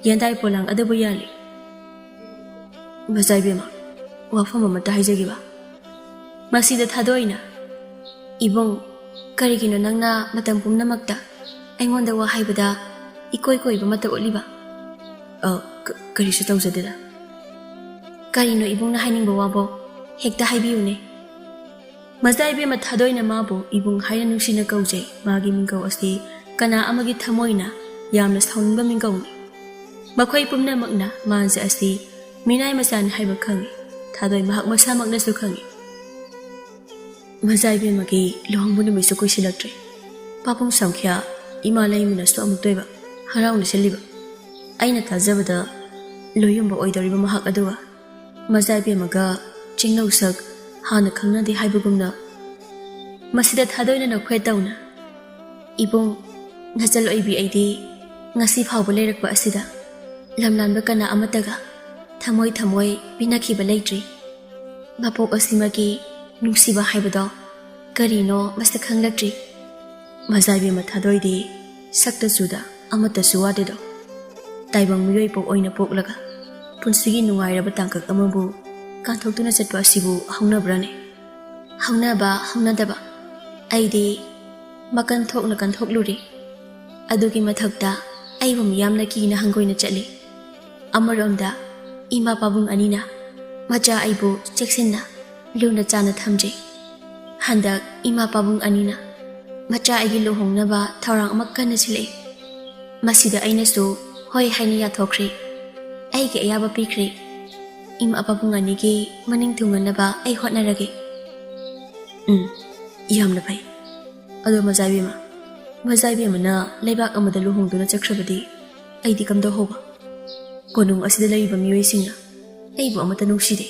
ꯌꯦꯟꯗꯥꯏ ꯄꯣꯂꯥꯡ ꯑꯗꯨꯕꯨ ꯌꯥꯜꯂꯤ꯫ "ꯃꯖꯥ ꯏꯕꯦꯝꯃ, ꯋꯥꯐꯝ ꯑꯃꯇ ꯍꯥꯏꯖꯒꯦꯕ꯫" ꯃꯁꯤꯗ ꯊꯥꯗꯣꯏꯅ, "ꯏꯕꯨꯡ, ꯀꯔꯤꯒꯤꯅꯣ ꯅꯪꯅ ꯃꯇꯝ ꯄꯨꯝꯅꯃꯛꯇ ꯑꯩꯉꯣꯟꯗ ꯋꯥ ꯍꯥꯏꯕꯗ ꯏꯀꯣꯏ ꯀꯣꯏꯕ ꯑꯃꯠꯇ ꯎꯠꯂꯤꯕ?" "ꯑ, ꯀ-, ꯀꯔꯤꯁꯨ ꯇꯧꯖꯗꯦꯗ꯫" "ꯀꯔꯤꯅꯣ ꯏꯕꯨꯡꯅ ꯍꯥꯏꯅꯤꯡꯕ ꯋꯥꯕꯣ? ꯍꯦꯛꯇ ꯍꯥꯏꯕꯤꯌꯨꯅꯦ꯫" ꯃꯖꯥ ꯏꯕꯦꯝꯃ ꯊꯥꯗꯣꯏꯅ ꯃꯥꯕꯨ ꯏꯕꯨꯡ ꯍꯥꯏꯅ ꯅꯨꯡꯁꯤꯅ ꯀꯧꯖꯩ꯫ ꯃꯥꯒꯤ ꯃꯤꯡꯒꯧ ꯑꯁꯤ ꯀꯅꯥ ꯑꯃꯒꯤ ꯊꯃꯣꯏꯅ ꯌꯥꯝꯅ ꯁꯥꯎꯅꯤꯡꯕ ꯃꯤꯡꯒꯧꯅꯤ꯫ ꯃꯈꯣꯏ ꯄꯨꯝꯅꯃꯛꯅ ꯃꯥꯟꯁꯦ ꯑꯁꯤ ꯃꯤꯅꯥꯏ ꯃꯆꯥꯅꯤ ꯍꯥꯏꯕ ꯈꯪꯏ꯫ ꯊꯥꯗꯣꯏ ꯃꯍꯥꯛ ꯃꯁꯥꯃꯛꯅꯁꯨ ꯈꯪꯏ꯫ ꯃꯖꯥ ꯏꯕꯦꯝꯃꯒꯤ ꯂꯨꯍꯣꯡꯕ ꯅꯨꯃꯤꯠꯁꯨ ꯀꯨꯏꯁꯤꯜꯂꯛꯇ꯭ꯔꯦ꯫ ꯄꯥꯕꯨꯡ ꯁꯪꯈ꯭ꯌꯥ, ꯏꯃꯥ ꯂꯩꯃꯅꯁꯨ ꯑꯃꯨꯛꯇ ꯑꯣꯏꯕ ꯍꯔꯥꯎꯅ ꯆꯦꯜꯂꯤꯕ꯫ ꯑꯩꯅ ꯇꯥꯖꯕꯗ ꯂꯣꯏꯌꯨꯝꯕ ꯑꯣꯏꯗꯧꯔꯤꯕ ꯃꯍꯥꯛ ꯑꯗꯨꯒ ꯃꯖꯥ ꯏꯕꯦꯝꯃꯒ ꯆꯤꯡꯅꯧ ꯁꯛ ꯍꯥꯟꯅ ꯈꯪꯅꯗꯦ ꯍꯥꯏꯕꯒꯨꯝꯅ꯫ ꯃꯁꯤꯗ ꯊꯥꯗꯣꯏꯅ ꯅꯣꯛꯐꯦꯠ ꯇꯧꯅ, "ꯏꯕꯨꯡ, ꯅꯆꯜ ꯑꯣꯏꯕꯤ ꯑꯩꯗꯤ ꯉꯁꯤ ꯐꯥꯎꯕ ꯂꯩꯔꯛꯄ ꯑꯁꯤꯗ ꯂꯝꯂꯥꯟꯕ ꯀꯅꯥ ꯑꯃꯠꯇꯒ ꯊꯃꯣꯏ ꯊꯃꯣꯏ ꯄꯤꯅꯈꯤꯕ ꯂꯩꯇ꯭ꯔꯤ꯫ ꯃꯄꯣꯛ ꯑꯁꯤꯃꯒꯤ ꯅꯨꯡꯁꯤꯕ ꯍꯥꯏꯕꯗꯣ ꯀꯔꯤꯅꯣ ꯃꯁꯛ ꯈꯪꯂꯛꯇ꯭ꯔꯤ꯫" ꯃꯖꯥ ꯏꯕꯦꯝꯃ ꯊꯥꯗꯣꯏꯗꯤ ꯁꯛꯇ ꯆꯨꯗ ꯑꯃꯠꯇꯁꯨ ꯋꯥꯗꯦꯗꯣ꯫ ꯇꯥꯏꯕꯪ ꯃꯤꯑꯣꯏ ꯄꯣꯛ ꯑꯣꯏꯅ ꯄꯣꯛꯂꯒ ꯄꯨꯟꯁꯤꯒꯤ ꯅꯨꯡꯉꯥꯏꯔꯕ ꯇꯥꯡꯀꯛ ꯑꯃꯕꯨ ꯀꯥꯟꯊꯣꯛꯇꯨꯅ ꯆꯠꯄ ꯑꯁꯤꯕꯨ ꯍꯧꯅꯕ꯭ꯔꯥꯅꯦ? ꯍꯧꯅꯕ ꯍꯧꯅꯗꯕ, ꯑꯩꯗꯤ ꯃꯀꯟ ꯊꯣꯛꯅ ꯀꯟꯊꯣꯛꯂꯨꯔꯦ꯫ ꯑꯗꯨꯒꯤ ꯃꯊꯛꯇ ꯑꯩꯕꯨ ꯃꯤꯌꯥꯝꯅ ꯀꯤꯅ ꯍꯪꯒꯣꯏꯅ ꯆꯠꯂꯤ꯫ ꯑꯃꯔꯣꯝꯗ ꯏꯃꯥ ꯄꯥꯕꯨꯡ ꯑꯅꯤꯅ ꯃꯆꯥ ꯑꯩꯕꯨ ꯆꯦꯛꯁꯤꯟꯅ ꯂꯨꯅ ꯆꯥꯟꯅ ꯊꯝꯖꯩ꯫ ꯍꯟꯗꯛ ꯏꯃꯥ ꯄꯥꯕꯨꯡ ꯑꯅꯤꯅ ꯃꯆꯥ ꯑꯩꯒꯤ ꯂꯨꯍꯣꯡꯅꯕ ꯊꯧꯔꯥꯡ ꯑꯃ ꯀꯟꯅ ꯁꯤꯜꯂꯛꯏ꯫ ꯃꯁꯤꯗ ꯑꯩꯅꯁꯨ ꯍꯣꯏ ꯍꯥꯏꯅ ꯌꯥꯊꯣꯛꯈ꯭ꯔꯦ꯫ ꯑꯩꯒꯤ ꯑꯌꯥꯕ ꯄꯤꯈ꯭ꯔꯦ꯫ ꯏꯃꯥ ꯄꯥꯕꯨꯡ ꯑꯅꯤꯒꯤ ꯃꯅꯤꯡ ꯊꯨꯡꯅꯅꯕ ꯑꯩ ꯍꯣꯠꯅꯔꯒꯦ꯫ ꯎꯝ, ꯌꯥꯝꯅ ꯐꯩ꯫ ꯑꯗꯣ ꯃꯖꯥ ꯏꯕꯦꯝꯃ, ꯃꯖꯥ ꯏꯕꯦꯝꯃꯅ ꯂꯩꯕꯥꯛ ꯑꯃꯗ ꯂꯨꯍꯣꯡꯗꯨꯅ ꯆꯠꯈ꯭ꯔꯕꯗꯤ ꯑꯩꯗꯤ ꯀꯝꯗꯧꯍꯧꯕ? ꯀꯣꯅꯨꯡ ꯑꯁꯤꯗ ꯂꯩꯔꯤꯕ ꯃꯤꯑꯣꯏꯁꯤꯡꯅ ꯑꯩꯕꯨ ꯑꯃꯠꯇ ꯅꯨꯡꯁꯤꯗꯦ꯫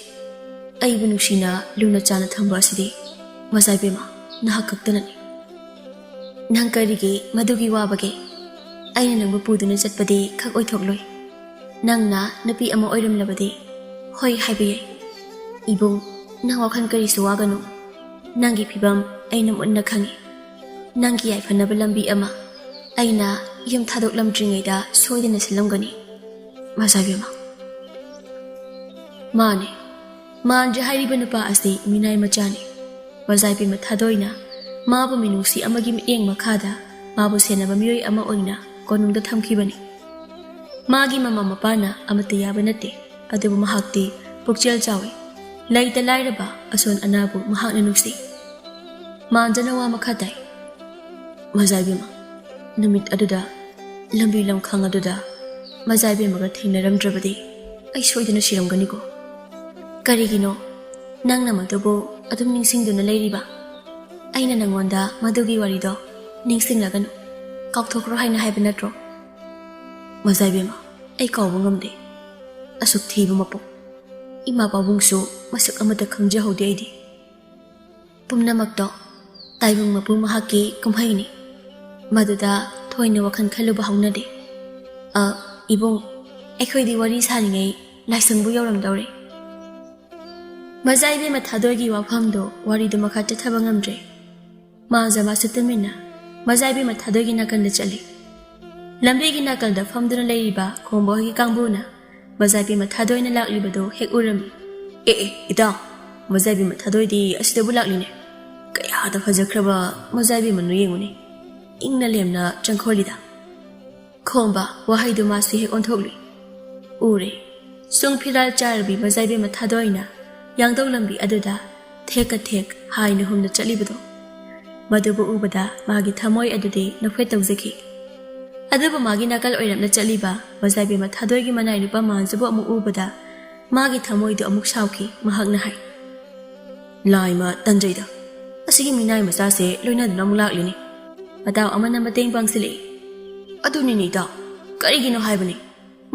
ꯑꯩꯕꯨ ꯅꯨꯡꯁꯤꯅ ꯂꯨꯅ ꯆꯥꯟꯅ ꯊꯝꯕ ꯑꯁꯤꯗꯤ ꯃꯖꯥ ꯏꯕꯦꯝꯃ, ꯅꯍꯥꯛ ꯈꯛꯇꯅꯅꯤ꯫ ꯅꯪ ꯀꯔꯤꯒꯤ ꯃꯗꯨꯒꯤ ꯋꯥꯕꯒꯦ? ꯑꯩꯅ ꯅꯪꯕꯨ ꯄꯨꯗꯨꯅ ꯆꯠꯄꯗꯤ ꯈꯛ ꯑꯣꯏꯊꯣꯛꯂꯣꯏ꯫ ꯅꯪꯅ ꯅꯨꯄꯤ ꯑꯃ ꯑꯣꯏꯔꯝꯂꯕꯗꯤ ꯍꯣꯏ ꯍꯥꯏꯕ ꯌꯥꯏ꯫ ꯏꯕꯨꯡ, ꯅꯪ ꯋꯥꯈꯜ ꯀꯔꯤꯁꯨ ꯋꯥꯒꯅꯨ꯫ ꯅꯪꯒꯤ ꯐꯤꯕꯝ ꯑꯩꯅ ꯃꯨꯟꯅ ꯈꯪꯏ꯫ ꯅꯪꯒꯤ ꯌꯥꯏꯐꯅꯕ ꯂꯝꯕꯤ ꯑꯃ ꯑꯩꯅ ꯌꯨꯝ ꯊꯥꯗꯣꯛꯂꯝꯗ꯭ꯔꯤꯉꯩꯗ ꯁꯣꯏꯗꯅ ꯁꯤꯜꯂꯝꯒꯅꯤ꯫ ꯃꯖꯥꯏꯕꯦꯝꯃ꯫ ꯃꯥꯅꯦ, ꯃꯥꯟꯗ꯭ꯔꯦ ꯍꯥꯏꯔꯤꯕ ꯅꯨꯄꯥ ꯑꯁꯤ ꯃꯤꯅꯥꯏ ꯃꯆꯥꯅꯤ꯫ ꯃꯖꯥꯏꯕꯦꯝꯃ ꯊꯥꯗꯣꯏꯅ ꯃꯥꯕꯨ ꯃꯤꯅꯨꯡꯁꯤ ꯑꯃꯒꯤ ꯃꯤꯠꯌꯦꯡ ꯃꯈꯥꯗ ꯃꯥꯕꯨ ꯁꯦꯟꯅꯕ ꯃꯤꯑꯣꯏ ꯑꯃ ꯑꯣꯏꯅ ꯀꯣꯅꯨꯡꯗ ꯊꯝꯈꯤꯕꯅꯤ꯫ ꯃꯥꯒꯤ ꯃꯃꯥ ꯃꯄꯥꯅ ꯑꯃꯠꯇ ꯌꯥꯕ ꯅꯠꯇꯦ, ꯑꯗꯨꯕꯨ ꯃꯍꯥꯛꯇꯤ ꯄꯨꯛꯆꯦꯜ ꯆꯥꯎꯏ꯫ ꯂꯩꯇ ꯂꯥꯏꯔꯕ ꯑꯁꯣꯟ ꯑꯅꯥꯕꯨ ꯃꯍꯥꯛꯅ ꯅꯨꯡꯁꯤ꯫ ꯃꯥꯟꯖꯅ ꯋꯥ ꯃꯈꯥ ꯇꯥꯏ꯫ ꯃꯖꯥꯏꯕꯦꯝꯃ, ꯅꯨꯃꯤꯠ ꯑꯗꯨꯗ ꯂꯝꯕꯤ ꯂꯝꯈꯥꯡ ꯑꯗꯨꯗ ꯃꯖꯥꯏꯕꯦꯝꯃꯒ ꯊꯦꯡꯅꯔꯝꯗ꯭ꯔꯕꯗꯤ ꯑꯩ ꯁꯣꯏꯗꯅ ꯁꯤꯔꯝꯒꯅꯤꯀꯣ꯫ ꯀꯔꯤꯒꯤꯅꯣ ꯅꯪꯅ ꯃꯗꯨꯕꯨ ꯑꯗꯨꯝ ꯅꯤꯡꯁꯤꯡꯗꯨꯅ ꯂꯩꯔꯤꯕ? ꯑꯩꯅ ꯅꯪꯉꯣꯟꯗ ꯃꯗꯨꯒꯤ ꯋꯥꯔꯤꯗꯣ ꯅꯤꯡꯁꯤꯡꯂꯒꯅꯨ, ꯀꯥꯎꯊꯣꯛꯈ꯭ꯔꯣ ꯍꯥꯏꯅ ꯍꯥꯏꯕ ꯅꯠꯇ꯭ꯔꯣ? ꯃꯖꯥꯏꯕꯦꯝꯃ, ꯑꯩ ꯀꯥꯎꯕ ꯉꯝꯗꯦ꯫ ꯑꯁꯨꯛ ꯊꯤꯕ ꯃꯄꯣꯛ, ꯏꯃꯥ ꯄꯥꯕꯨꯡꯁꯨ ꯃꯁꯛ ꯑꯃꯠꯇ ꯈꯪꯖꯍꯧꯗꯦ ꯑꯩꯗꯤ꯫ ꯄꯨꯝꯅꯃꯛꯇꯣ ꯇꯥꯏꯕꯪ ꯃꯄꯨ ꯃꯍꯥꯛꯀꯤ ꯀꯨꯝꯍꯩꯅꯤ꯫ ꯃꯗꯨꯗ ꯊꯣꯏꯅ ꯋꯥꯈꯜ ꯈꯜꯂꯨꯕ ꯍꯧꯅꯗꯦ꯫ ꯑ, ꯏꯕꯨꯡ, ꯑꯩꯈꯣꯏꯗꯤ ꯋꯥꯔꯤ ꯁꯥꯔꯤꯉꯩ ꯂꯥꯏꯁꯪꯕꯨ ꯌꯧꯔꯝꯗꯧꯔꯦ꯫ ꯃꯖꯥ ꯏꯕꯦꯝꯃ ꯊꯥꯗꯣꯏꯒꯤ ꯋꯥꯐꯝꯗꯣ ꯋꯥꯔꯤꯗꯨ ꯃꯈꯥ ꯆꯠꯊꯕ ꯉꯝꯗ꯭ꯔꯦ꯫ ꯃꯥꯖ ꯃꯥꯁꯨ ꯇꯨꯃꯤꯟꯅ ꯃꯖꯥ ꯏꯕꯦꯝꯃ ꯊꯥꯗꯣꯏꯒꯤ ꯅꯥꯀꯟꯗ ꯆꯠꯂꯤ꯫ ꯂꯝꯕꯤꯒꯤ ꯅꯥꯀꯜꯗ ꯐꯝꯗꯨꯅ ꯂꯩꯔꯤꯕ ꯈꯣꯝꯕ ꯍꯣꯏꯒꯤ ꯀꯥꯡꯕꯨꯅ ꯃꯖꯥ ꯏꯕꯦꯝꯃ ꯊꯥꯗꯣꯏꯅ ꯂꯥꯛꯂꯤꯕꯗꯨ ꯍꯦꯛ ꯎꯔꯝꯃꯤ꯫ "ꯑꯦ, ꯑꯦ, ꯏꯇꯥꯎ, ꯃꯖꯥ ꯏꯕꯦꯝꯃ ꯊꯥꯗꯣꯏꯗꯤ ꯑꯁꯤꯗꯕꯨ ꯂꯥꯛꯂꯤꯅꯦ꯫ ꯀꯌꯥꯗ ꯐꯖꯈ꯭ꯔꯕ ꯃꯖꯥ ꯏꯕꯦꯝꯃꯅꯣ ꯌꯦꯡꯉꯨꯅꯦ꯫ ꯏꯪꯅ ꯂꯦꯝꯅ ꯆꯪꯈꯣꯜꯂꯤꯗ꯫" ꯈꯣꯝꯕ ꯋꯥꯍꯩꯗꯨ ꯃꯥꯁꯨ ꯍꯦꯛ ꯑꯣꯟꯊꯣꯛꯂꯨꯏ꯫ ꯎꯔꯦ꯫ ꯁꯨꯡ ꯐꯤꯔꯥꯜ ꯆꯥꯔꯕꯤ ꯃꯖꯥ ꯏꯕꯦꯝꯃ ꯊꯥꯗꯣꯏꯅ ꯌꯥꯡꯗꯧ ꯂꯝꯕꯤ ꯑꯗꯨꯗ ꯊꯦꯛꯀ ꯊꯦꯛ ꯍꯥꯏꯅ ꯍꯨꯝꯅ ꯆꯠꯂꯤꯕꯗꯣ꯫ ꯃꯗꯨꯕꯨ ꯎꯕꯗ ꯃꯥꯒꯤ ꯊꯃꯣꯏ ꯑꯗꯨꯗꯤ ꯅꯣꯛꯐꯦꯠ ꯇꯧꯖꯈꯤ꯫ ꯑꯗꯨꯕꯨ ꯃꯥꯒꯤ ꯅꯥꯀꯜ ꯑꯣꯏꯔꯞꯅ ꯆꯠꯂꯤꯕ ꯃꯖꯥ ꯏꯕꯦꯝꯃ ꯊꯥꯗꯣꯏꯒꯤ ꯃꯅꯥꯏ ꯅꯨꯄꯥ ꯃꯥꯟꯖꯕꯨ ꯑꯃꯨꯛ ꯎꯕꯗ ꯃꯥꯒꯤ ꯊꯃꯣꯏꯗꯨ ꯑꯃꯨꯛ ꯁꯥꯎꯈꯤ꯫ ꯃꯍꯥꯛꯅ ꯍꯥꯏ, "ꯂꯥꯏꯃ ꯇꯟꯖꯩꯗ, ꯑꯁꯤꯒꯤ ꯃꯤꯅꯥꯏ ꯃꯆꯥꯁꯦ ꯂꯣꯏꯅꯗꯨꯅ ꯑꯃꯨꯛ ꯂꯥꯛꯂꯤꯅꯤ꯫" ꯃꯇꯥꯎ ꯑꯃꯅ ꯃꯇꯦꯡ ꯄꯥꯡꯁꯤꯜꯂꯛꯏ꯫ "ꯑꯗꯨꯅꯤꯅꯦ ꯏꯇꯥꯎ, ꯀꯔꯤꯒꯤꯅꯣ ꯍꯥꯏꯕꯅꯤ?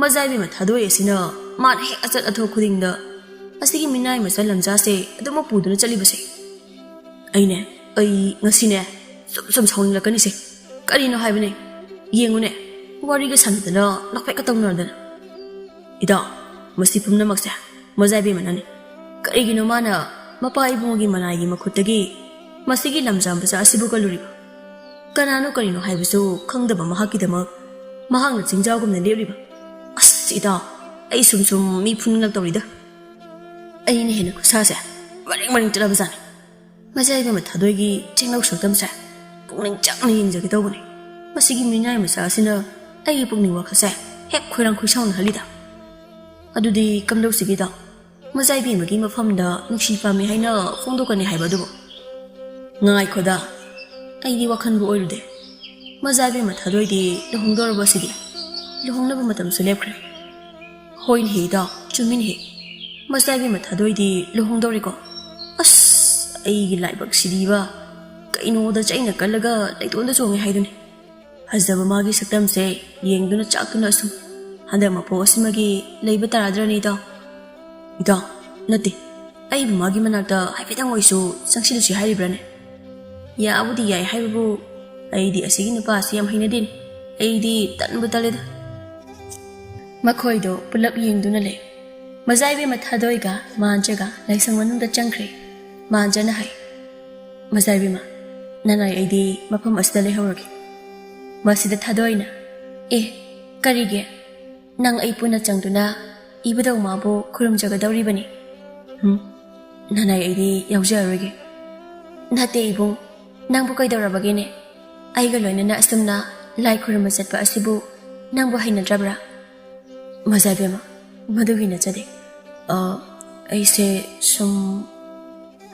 ꯃꯖꯥ ꯏꯕꯦꯝꯃ ꯊꯥꯗꯣꯏ ꯑꯁꯤꯅ ꯃꯥꯅ ꯍꯦꯛ ꯑꯆꯠ ꯑꯊꯣꯛ ꯈꯨꯗꯤꯡꯗ ꯑꯁꯤꯒꯤ ꯃꯤꯅꯥꯏ ꯃꯆꯥ ꯂꯝꯖꯥꯁꯦ ꯑꯗꯨꯃꯛ ꯄꯨꯗꯨꯅ ꯆꯠꯂꯤꯕꯁꯦ꯫ ꯑꯩꯅꯦ, ꯑꯩ ꯉꯁꯤꯅꯦ ꯁꯨꯝ ꯁꯨꯝ ꯁꯥꯎꯅꯤꯡꯂꯛꯀꯅꯤꯁꯦ꯫ ꯀꯔꯤꯅꯣ ꯍꯥꯏꯕꯅꯦ? ꯌꯦꯡꯉꯨꯅꯦ, ꯋꯥꯔꯤꯒ ꯁꯥꯟꯅꯗꯅ ꯅꯣꯛꯐꯦꯠꯀ ꯇꯧꯅꯔꯗꯅ꯫ "ꯏꯇꯥꯎ, ꯃꯁꯤ ꯄꯨꯝꯅꯃꯛꯁꯦ ꯃꯖꯥ ꯏꯕꯦꯝꯃꯅꯅꯤ꯫ ꯀꯔꯤꯒꯤꯅꯣ ꯃꯥꯅ ꯃꯄꯥ ꯏꯕꯨꯡꯉꯣꯒꯤ ꯃꯅꯥꯏꯒꯤ ꯃꯈꯨꯠꯇꯒꯤ ꯃꯁꯤꯒꯤ ꯂꯝꯖꯥ ꯃꯆꯥ ꯑꯁꯤꯕꯨ ꯀꯜꯂꯨꯔꯤꯕ? ꯀꯅꯥꯅꯣ ꯀꯔꯤꯅꯣ ꯍꯥꯏꯕꯁꯨ ꯈꯪꯗꯕ ꯃꯍꯥꯛꯀꯤꯗꯃꯛ ꯃꯍꯥꯛꯅ ꯆꯤꯡꯖꯥꯎꯒꯨꯝꯅ ꯂꯦꯞꯂꯤꯕ? ꯑꯁ ꯏꯇꯥꯎ, ꯑꯩ ꯁꯨꯝ ꯁꯨꯝ ꯃꯤ ꯐꯨꯅꯤꯡꯂꯛꯇꯧꯔꯤꯗ꯫ ꯑꯩꯅ ꯍꯦꯟꯅ ꯈꯨꯠꯁꯥꯁꯦ ꯃꯔꯦꯡ ꯃꯔꯦꯡ ꯆꯠꯂꯕꯖꯥꯠꯅꯤ꯫ ꯃꯖꯥ ꯏꯕꯦꯝꯃ ꯊꯥꯗꯣꯏꯒꯤ ꯆꯦꯡꯂꯧ ꯁꯛꯇꯝꯁꯦ ꯄꯨꯛꯅꯤꯡ ꯆꯪꯅ ꯌꯦꯡꯖꯒꯦ ꯇꯧꯕꯅꯤ꯫ ꯃꯁꯤꯒꯤ ꯃꯤꯅꯥꯏ ꯃꯆꯥ ꯑꯁꯤꯅ ꯑꯩꯒꯤ ꯄꯨꯛꯅꯤꯡ ꯋꯥꯈꯜꯁꯦ ꯍꯦꯛ ꯈꯣꯏꯔꯥꯡ ꯈꯣꯏꯁꯥꯎꯅꯍꯜꯂꯤꯗ꯫ ꯑꯗꯨꯗꯤ ꯀꯝꯗꯧꯁꯤꯒꯦꯗ? ꯃꯖꯥ ꯏꯕꯦꯝꯃꯒꯤ ꯃꯐꯝꯗ ꯅꯨꯡꯁꯤ ꯄꯥꯝꯃꯤ ꯍꯥꯏꯅ ꯐꯣꯡꯗꯣꯛꯀꯅꯤ ꯍꯥꯏꯕ ꯑꯗꯨꯕꯨ? ꯉꯥꯏꯈꯣꯗ, ꯑꯩꯗꯤ ꯋꯥꯈꯜꯕꯨ ꯑꯣꯏꯔꯨꯗꯦ꯫ ꯃꯖꯥ ꯏꯕꯦꯝꯃ ꯊꯥꯗꯣꯏꯗꯤ ꯂꯨꯍꯣꯡꯗꯧꯔꯕ ꯁꯤꯗꯤ? ꯂꯨꯍꯣꯡꯅꯕ ꯃꯇꯝꯁꯨ ꯂꯦꯞꯈ꯭ꯔꯦ꯫ ꯍꯣꯏꯅꯦꯍꯦ ꯏꯇꯥꯎ, ꯆꯨꯝꯃꯤꯅꯦꯍꯦ꯫ ꯃꯖꯥ ꯏꯕꯦꯝꯃ ꯊꯥꯗꯣꯏꯗꯤ ꯂꯨꯍꯣꯡꯗꯧꯔꯦꯀꯣ꯫ ꯑꯁ, ꯑꯩꯒꯤ ꯂꯥꯏꯕꯛꯁꯤꯗꯤꯕ, ꯀꯩꯅꯣꯗ ꯆꯩꯅ ꯀꯜꯂꯒ ꯂꯩꯇꯣꯟꯗ ꯆꯣꯡꯉꯦ ꯍꯥꯏꯗꯨꯅꯤ꯫ ꯐꯖꯕ ꯃꯥꯒꯤ ꯁꯛꯇꯝꯁꯦ ꯌꯦꯡꯗꯨꯅ ꯆꯥꯛꯇꯨꯅ ꯑꯁꯨꯝ ꯍꯟꯗꯛ ꯃꯄꯣꯛ ꯑꯁꯤꯃꯒꯤ ꯂꯩꯕ ꯇꯥꯔꯗ꯭ꯔꯅꯦ ꯏꯇꯥꯎ? ꯏꯇꯥꯎ, ꯅꯠꯇꯦ, ꯑꯩꯕꯨ ꯃꯥꯒꯤ ꯃꯅꯥꯛꯇ ꯍꯥꯏꯐꯦꯠꯇꯪ ꯑꯣꯏꯁꯨ ꯆꯪꯁꯤꯜꯂꯨꯁꯤ ꯍꯥꯏꯔꯤꯕ꯭ꯔꯥꯅꯦ? ꯌꯥꯕꯨꯗꯤ ꯌꯥꯏ ꯍꯥꯏꯕꯕꯨ, ꯑꯩꯗꯤ ꯑꯁꯤꯒꯤ ꯅꯨꯄꯥꯁꯤ ꯌꯥꯝ ꯍꯩꯅꯗꯦꯅꯦ꯫ ꯑꯩꯗꯤ ꯇꯟꯕꯨ ꯇꯜꯂꯦꯗ꯫ ꯃꯈꯣꯏꯗꯣ ꯄꯨꯂꯞ ꯌꯦꯡꯗꯨꯅ ꯂꯩ꯫ ꯃꯖꯥ ꯏꯕꯦꯝꯃ ꯊꯥꯗꯣꯏꯒ ꯃꯥꯟꯖꯒ ꯂꯥꯏꯁꯪ ꯃꯅꯨꯡꯗ ꯆꯪꯈ꯭ꯔꯦ꯫ ꯃꯥꯟꯖꯅ ꯍꯥꯏ, "ꯃꯖꯥ ꯏꯕꯦꯝꯃ, ꯅꯅꯥꯏ ꯑꯩꯗꯤ ꯃꯐꯝ ꯑꯁꯤꯗ ꯂꯩꯍꯧꯔꯒꯦ꯫" ꯃꯁꯤꯗ ꯊꯥꯗꯣꯏꯅ, "ꯑꯦ, ꯀꯔꯤꯒꯤ? ꯅꯪ ꯑꯩ ꯄꯨꯟꯅ ꯆꯪꯗꯨꯅ ꯏꯕꯨꯙꯧ ꯃꯥꯕꯨ ꯈꯨꯔꯨꯝꯖꯒꯗꯧꯔꯤꯕꯅꯤ꯫ ꯍꯨꯝ, ꯅꯅꯥꯏ ꯑꯩꯗꯤ ꯌꯥꯎꯖꯔꯔꯣꯏꯒꯦ꯫" "ꯅꯠꯇꯦ ꯏꯕꯨꯡ, ꯅꯪꯕꯨ ꯀꯩꯗꯧꯔꯕꯒꯦꯅꯦ? ꯑꯩꯒ ꯂꯣꯏꯅꯅ ꯑꯁꯨꯝꯅ ꯂꯥꯏ ꯈꯨꯔꯨꯝꯕ ꯆꯠꯄ ꯑꯁꯤꯕꯨ ꯅꯪꯕꯨ ꯍꯩꯅꯗ꯭ꯔꯕ꯭ꯔꯥ?" "ꯃꯖꯥ ꯏꯕꯦꯝꯃ, ꯃꯗꯨꯒꯤ ꯅꯠꯆꯗꯦ꯫ ꯑ, ꯑꯩꯁꯦ ꯁꯨꯝ..."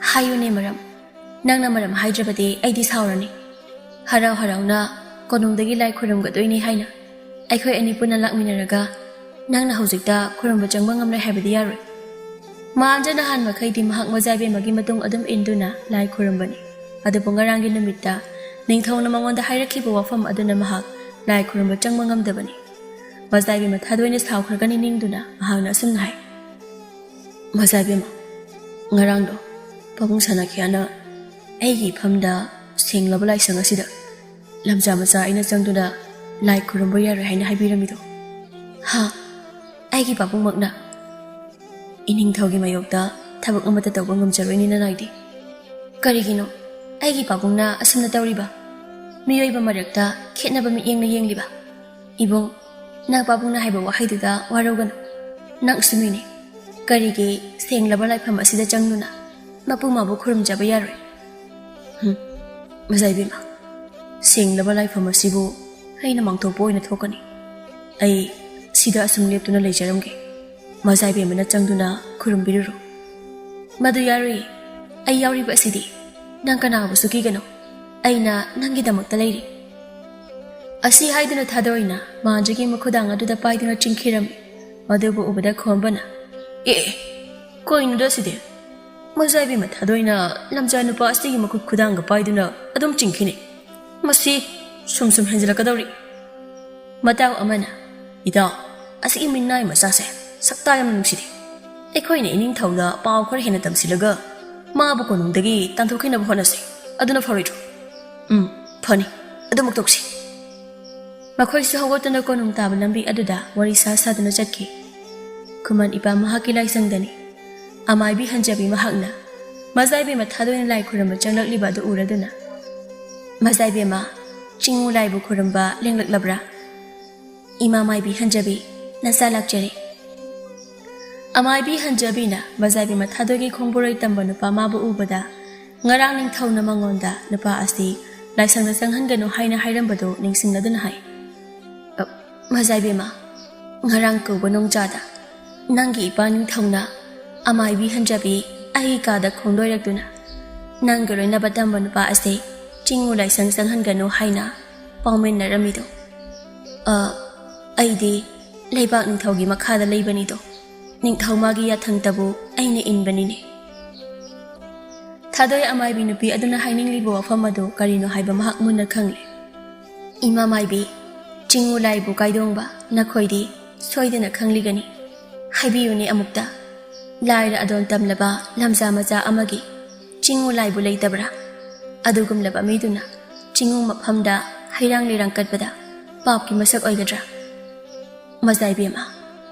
"ꯍꯥꯏꯌꯨꯅꯦ ꯃꯔꯝ꯫ ꯅꯪꯅ ꯃꯔꯝ ꯍꯥꯏꯗ꯭ꯔꯕꯗꯤ ꯑꯩꯗꯤ ꯁꯥꯎꯔꯅꯤ꯫ ꯍꯔꯥꯎ ꯍꯔꯥꯎꯅ ꯀꯣꯅꯨꯡꯗꯒꯤ ꯂꯥꯏ ꯈꯨꯔꯨꯝꯒꯗꯣꯏꯅꯤ ꯍꯥꯏꯅ ꯑꯩꯈꯣꯏ ꯑꯅꯤ ꯄꯨꯟꯅ ꯂꯥꯛꯃꯤꯟꯅꯔꯒ ꯅꯪꯅ ꯍꯧꯖꯤꯛꯇ ꯈꯨꯔꯨꯝꯕ ꯆꯪꯕ ꯉꯝꯂꯣꯏ ꯍꯥꯏꯕꯗꯤ ꯌꯥꯔꯣꯏ꯫" ꯃꯥꯟꯖ ꯅꯍꯥꯟ ꯃꯈꯩꯗꯤ ꯃꯍꯥꯛ ꯃꯖꯥ ꯏꯕꯦꯝꯃꯒꯤ ꯃꯇꯨꯡ ꯑꯗꯨꯝ ꯏꯟꯗꯨꯅ ꯂꯥꯏ ꯈꯨꯔꯨꯝꯕꯅꯤ꯫ ꯑꯗꯨꯕꯨ ꯉꯔꯥꯡꯒꯤ ꯅꯨꯃꯤꯠꯇ ꯅꯤꯡꯊꯧꯅ ꯃꯉꯣꯟꯗ ꯍꯥꯏꯔꯛꯈꯤꯕ ꯋꯥꯐꯝ ꯑꯗꯨꯅ ꯃꯍꯥꯛ ꯂꯥꯏ ꯈꯨꯔꯨꯝꯕ ꯆꯪꯕ ꯉꯝꯗꯕꯅꯤ꯫ ꯃꯖꯥ ꯏꯕꯦꯝꯃ ꯊꯥꯗꯣꯏꯅ ꯁꯥꯎꯈ꯭ꯔꯒꯅꯤ ꯅꯤꯡꯗꯨꯅ ꯃꯍꯥꯛꯅ ꯑꯁꯨꯝꯅ ꯍꯥꯏ, "ꯃꯖꯥ ꯏꯕꯦꯝꯃ, ꯉꯔꯥꯡꯗꯣ ꯄꯥꯕꯨꯡ ꯁꯅꯥꯈꯤꯌꯥꯅ ꯑꯩꯒꯤ ꯏꯐꯝꯗ ꯁꯦꯡꯂꯕ ꯂꯥꯏꯁꯪ ꯑꯁꯤꯗ ꯂꯝꯖꯥ ꯃꯆꯥ ꯑꯩꯅ ꯆꯪꯗꯨꯅ ꯂꯥꯏ ꯈꯨꯔꯨꯝꯕ ꯌꯥꯔꯣꯏ ꯍꯥꯏꯅ ꯍꯥꯏꯕꯤꯔꯝꯃꯤꯗꯣ? ꯍꯥ? ꯑꯩꯒꯤ ꯄꯥꯕꯨꯡꯃꯛꯅ? ꯏꯅꯤꯡꯊꯧꯒꯤ ꯃꯥꯌꯣꯛꯇ ꯊꯕꯛ ꯑꯃꯠꯇ ꯇꯧꯕ ꯉꯝꯖꯔꯣꯏꯅꯦ ꯅꯅꯥꯏꯗꯤ꯫ ꯀꯔꯤꯒꯤꯅꯣ ꯑꯩꯒꯤ ꯄꯥꯕꯨꯡꯅ ꯑꯁꯨꯝꯅ ꯇꯧꯔꯤꯕ? ꯃꯤꯑꯣꯏꯕ ꯃꯔꯛꯇ ꯈꯦꯠꯅꯕ ꯃꯤꯠꯌꯦꯡꯅ ꯌꯦꯡꯂꯤꯕ? ꯏꯕꯨꯡ, ꯅꯪ ꯄꯥꯕꯨꯡꯅ ꯍꯥꯏꯕ ꯋꯥꯍꯩꯗꯨꯗ ꯋꯥꯔꯧꯒꯅꯨ꯫ ꯅꯪꯁꯨ ꯃꯤꯅꯤ꯫ ꯀꯔꯤꯒꯤ ꯁꯦꯡꯂꯕ ꯂꯥꯏꯐꯝ ꯑꯁꯤꯗ ꯆꯪꯗꯨꯅ ꯃꯄꯨ ꯃꯥꯕꯨ ꯈꯨꯔꯨꯝꯖꯕ ꯌꯥꯔꯣꯏ? ꯍꯨꯝ, ꯃꯖꯥ ꯏꯕꯦꯝꯃ, ꯁꯦꯡꯂꯕ ꯂꯥꯏꯐꯝ ꯑꯁꯤꯕꯨ ꯑꯩꯅ ꯃꯥꯡꯊꯣꯛꯄ ꯑꯣꯏꯅ ꯊꯣꯛꯀꯅꯤ꯫ ꯑꯩ ꯁꯤꯗ ꯑꯁꯨꯝ ꯂꯦꯞꯇꯨꯅ ꯂꯩꯖꯔꯝꯒꯦ꯫ ꯃꯖꯥ ꯏꯕꯦꯝꯃꯅ ꯆꯪꯗꯨꯅ ꯈꯨꯔꯨꯝꯕꯤꯔꯨꯔꯣ꯫ ꯃꯗꯨ ꯌꯥꯔꯣꯏꯌꯦ꯫ ꯑꯩ ꯌꯥꯎꯔꯤꯕ ꯑꯁꯤꯗꯤ ꯅꯪ ꯀꯅꯥꯕꯨꯁꯨ ꯀꯤꯒꯅꯨ꯫ ꯑꯩꯅ ꯅꯪꯒꯤꯗꯃꯛꯇ ꯂꯩꯔꯤ꯫ ꯑꯁꯤ ꯍꯥꯏꯗꯨꯅ ꯊꯥꯗꯣꯏꯅ ꯃꯥꯟꯖꯒꯤ ꯃꯈꯨꯗꯥꯡ ꯑꯗꯨꯗ ꯄꯥꯏꯗꯨꯅ ꯆꯤꯡꯈꯤꯔꯝꯃꯤ꯫ ꯃꯗꯨꯕꯨ ꯎꯕꯗ ꯈꯣꯝꯕꯅ, "ꯑꯦ, ꯑꯦ, ꯀꯣꯏꯅꯣꯗ ꯁꯤꯗꯤ? ꯃꯖꯥ ꯏꯕꯦꯝꯃ ꯊꯥꯗꯣꯏꯅ ꯂꯝꯖꯥ ꯅꯨꯄꯥ ꯑꯁꯤꯒꯤ ꯃꯈꯨꯠ ꯈꯨꯗꯥꯡꯒ ꯄꯥꯏꯗꯨꯅ ꯑꯗꯨꯝ ꯆꯤꯡꯈꯤꯅꯤ꯫ ꯃꯁꯤ ꯁꯨꯝ ꯁꯨꯝ ꯍꯦꯟꯖꯤꯜꯂꯛꯀꯗꯧꯔꯤ꯫" ꯃꯇꯥꯎ ꯑꯃꯅ, "ꯏꯇꯥꯎ, ꯑꯁꯤꯒꯤ ꯃꯤꯅꯥꯏ ꯃꯆꯥꯁꯦ ꯁꯛꯇꯥ ꯌꯥꯝꯅ ꯅꯨꯡꯁꯤꯗꯦ꯫ ꯑꯩꯈꯣꯏꯅ ꯏꯅꯤꯡꯊꯧꯗ ꯄꯥꯎ ꯈꯔ ꯍꯦꯟꯅ ꯇꯝꯁꯤꯜꯂꯒ ꯃꯥꯕꯨ ꯀꯣꯅꯨꯡꯗꯒꯤ ꯇꯥꯟꯊꯣꯛꯈꯤꯅꯕ ꯍꯣꯠꯅꯁꯤ꯫ ꯑꯗꯨꯅ ꯐꯔꯣꯏꯗ꯭ꯔꯣ?" "ꯎꯝ, ꯐꯅꯤ꯫ ꯑꯗꯨꯃꯛ ꯇꯧꯁꯤ꯫" ꯃꯈꯣꯏꯁꯨ ꯍꯧꯒꯠꯇꯨꯅ ꯀꯣꯅꯨꯡ ꯇꯥꯕ ꯂꯝꯕꯤ ꯑꯗꯨꯗ ꯋꯥꯔꯤ ꯁꯥ ꯁꯥꯗꯨꯅ ꯆꯠꯈꯤ꯫ ꯈꯨꯃꯟ ꯏꯄꯥ ꯃꯍꯥꯛꯀꯤ ꯂꯥꯏꯁꯪꯗꯅꯤ꯫ ꯑꯃꯥꯏꯕꯤ ꯍꯟꯖꯕꯤ ꯃꯍꯥꯛꯅ ꯃꯖꯥ ꯏꯕꯦꯝꯃ ꯊꯥꯗꯣꯏꯅ ꯂꯥꯏ ꯈꯨꯔꯨꯝꯕ ꯆꯪꯂꯛꯂꯤꯕ ꯑꯗꯨ ꯎꯔꯗꯨꯅ, "ꯃꯖꯥ ꯏꯕꯦꯝꯃ, ꯆꯤꯡꯉꯨ ꯂꯥꯏꯕꯨ ꯈꯨꯔꯨꯝꯕ ꯂꯦꯡꯂꯛꯂꯕ꯭ꯔꯥ?" "ꯏꯃꯥ ꯃꯥꯏꯕꯤ ꯍꯟꯖꯕꯤ, ꯅꯆꯥ ꯂꯥꯛꯆꯔꯦ꯫" ꯑꯃꯥꯏꯕꯤ ꯍꯟꯖꯕꯤꯅ ꯃꯖꯥ ꯏꯕꯦꯝꯃ ꯊꯥꯗꯣꯏꯒꯤ ꯈꯣꯡꯕꯨꯔꯩ ꯇꯝꯕ ꯅꯨꯄꯥ ꯃꯥꯕꯨ ꯎꯕꯗ, ꯉꯔꯥꯡ ꯅꯤꯡꯊꯧꯅ ꯃꯉꯣꯟꯗ ꯅꯨꯄꯥ ꯑꯁꯤ ꯂꯥꯏꯁꯪꯗ ꯆꯪꯍꯟꯒꯅꯨ ꯍꯥꯏꯅ ꯍꯥꯏꯔꯝꯕꯗꯨ ꯅꯤꯡꯁꯤꯡꯂꯗꯨꯅ ꯍꯥꯏ, "ꯑ, ꯃꯖꯥ ꯏꯕꯦꯝꯃ, ꯉꯔꯥꯡ ꯀꯧꯕ ꯅꯣꯡꯖꯥꯗ ꯅꯪꯒꯤ ꯏꯄꯥ ꯅꯤꯡꯊꯧꯅ ꯑꯃꯥꯏꯕꯤ ꯍꯟꯖꯕꯤ ꯑꯩꯒꯤ ꯀꯥꯗ ꯈꯣꯡꯗꯣꯏꯔꯛꯇꯨꯅ ꯅꯪꯒ ꯂꯣꯏꯅꯕ ꯇꯝꯕ ꯅꯨꯄꯥ ꯑꯁꯤ ꯆꯤꯡꯉꯨ ꯂꯥꯏꯁꯪ ꯆꯪꯍꯟꯒꯅꯨ ꯍꯥꯏꯅ ꯄꯥꯎꯃꯤꯟꯅꯔꯝꯃꯤꯗꯣ꯫ ꯑ, ꯑꯩꯗꯤ ꯂꯩꯕꯥꯛ ꯅꯤꯡꯊꯧꯒꯤ ꯃꯈꯥꯗ ꯂꯩꯕꯅꯤꯗꯣ꯫ ꯅꯤꯡꯊꯧ ꯃꯥꯒꯤ ꯌꯥꯊꯪꯇꯕꯨ ꯑꯩꯅ ꯏꯟꯕꯅꯤꯅꯦ꯫" ꯊꯥꯗꯣꯏ ꯑꯃꯥꯏꯕꯤ ꯅꯨꯄꯤ ꯑꯗꯨꯅ ꯍꯥꯏꯅꯤꯡꯂꯤꯕ ꯋꯥꯐꯝ ꯑꯗꯨ ꯀꯔꯤꯅꯣ ꯍꯥꯏꯕ ꯃꯍꯥꯛ ꯃꯨꯟꯅ ꯈꯪꯂꯦ꯫ "ꯏꯃꯥ ꯃꯥꯏꯕꯤ, ꯆꯤꯡꯉꯨ ꯂꯥꯏꯕꯨ ꯀꯥꯏꯗꯣꯡꯕ ꯅꯈꯣꯏꯗꯤ ꯁꯣꯏꯗꯅ ꯈꯪꯂꯤꯒꯅꯤ꯫ ꯍꯥꯏꯕꯤꯌꯨꯅꯦ ꯑꯃꯨꯛꯇ, ꯂꯥꯏꯔ ꯑꯗꯣꯟ ꯇꯝꯂꯕ ꯂꯝꯖꯥ ꯃꯆꯥ ꯑꯃꯒꯤ ꯆꯤꯡꯉꯨ ꯂꯥꯏꯕꯨ ꯂꯩꯇꯕ꯭ꯔꯥ? ꯑꯗꯨꯒꯨꯝꯂꯕ ꯃꯤꯗꯨꯅ ꯆꯤꯡꯉꯨ ꯃꯐꯝꯗ ꯍꯩꯔꯥꯡ ꯂꯩꯔꯥꯡ ꯀꯠꯄꯗ ꯄꯥꯞꯀꯤ ꯃꯁꯛ ꯑꯣꯏꯒꯗ꯭ꯔꯥ? ꯃꯖꯥ ꯏꯕꯦꯝꯃ,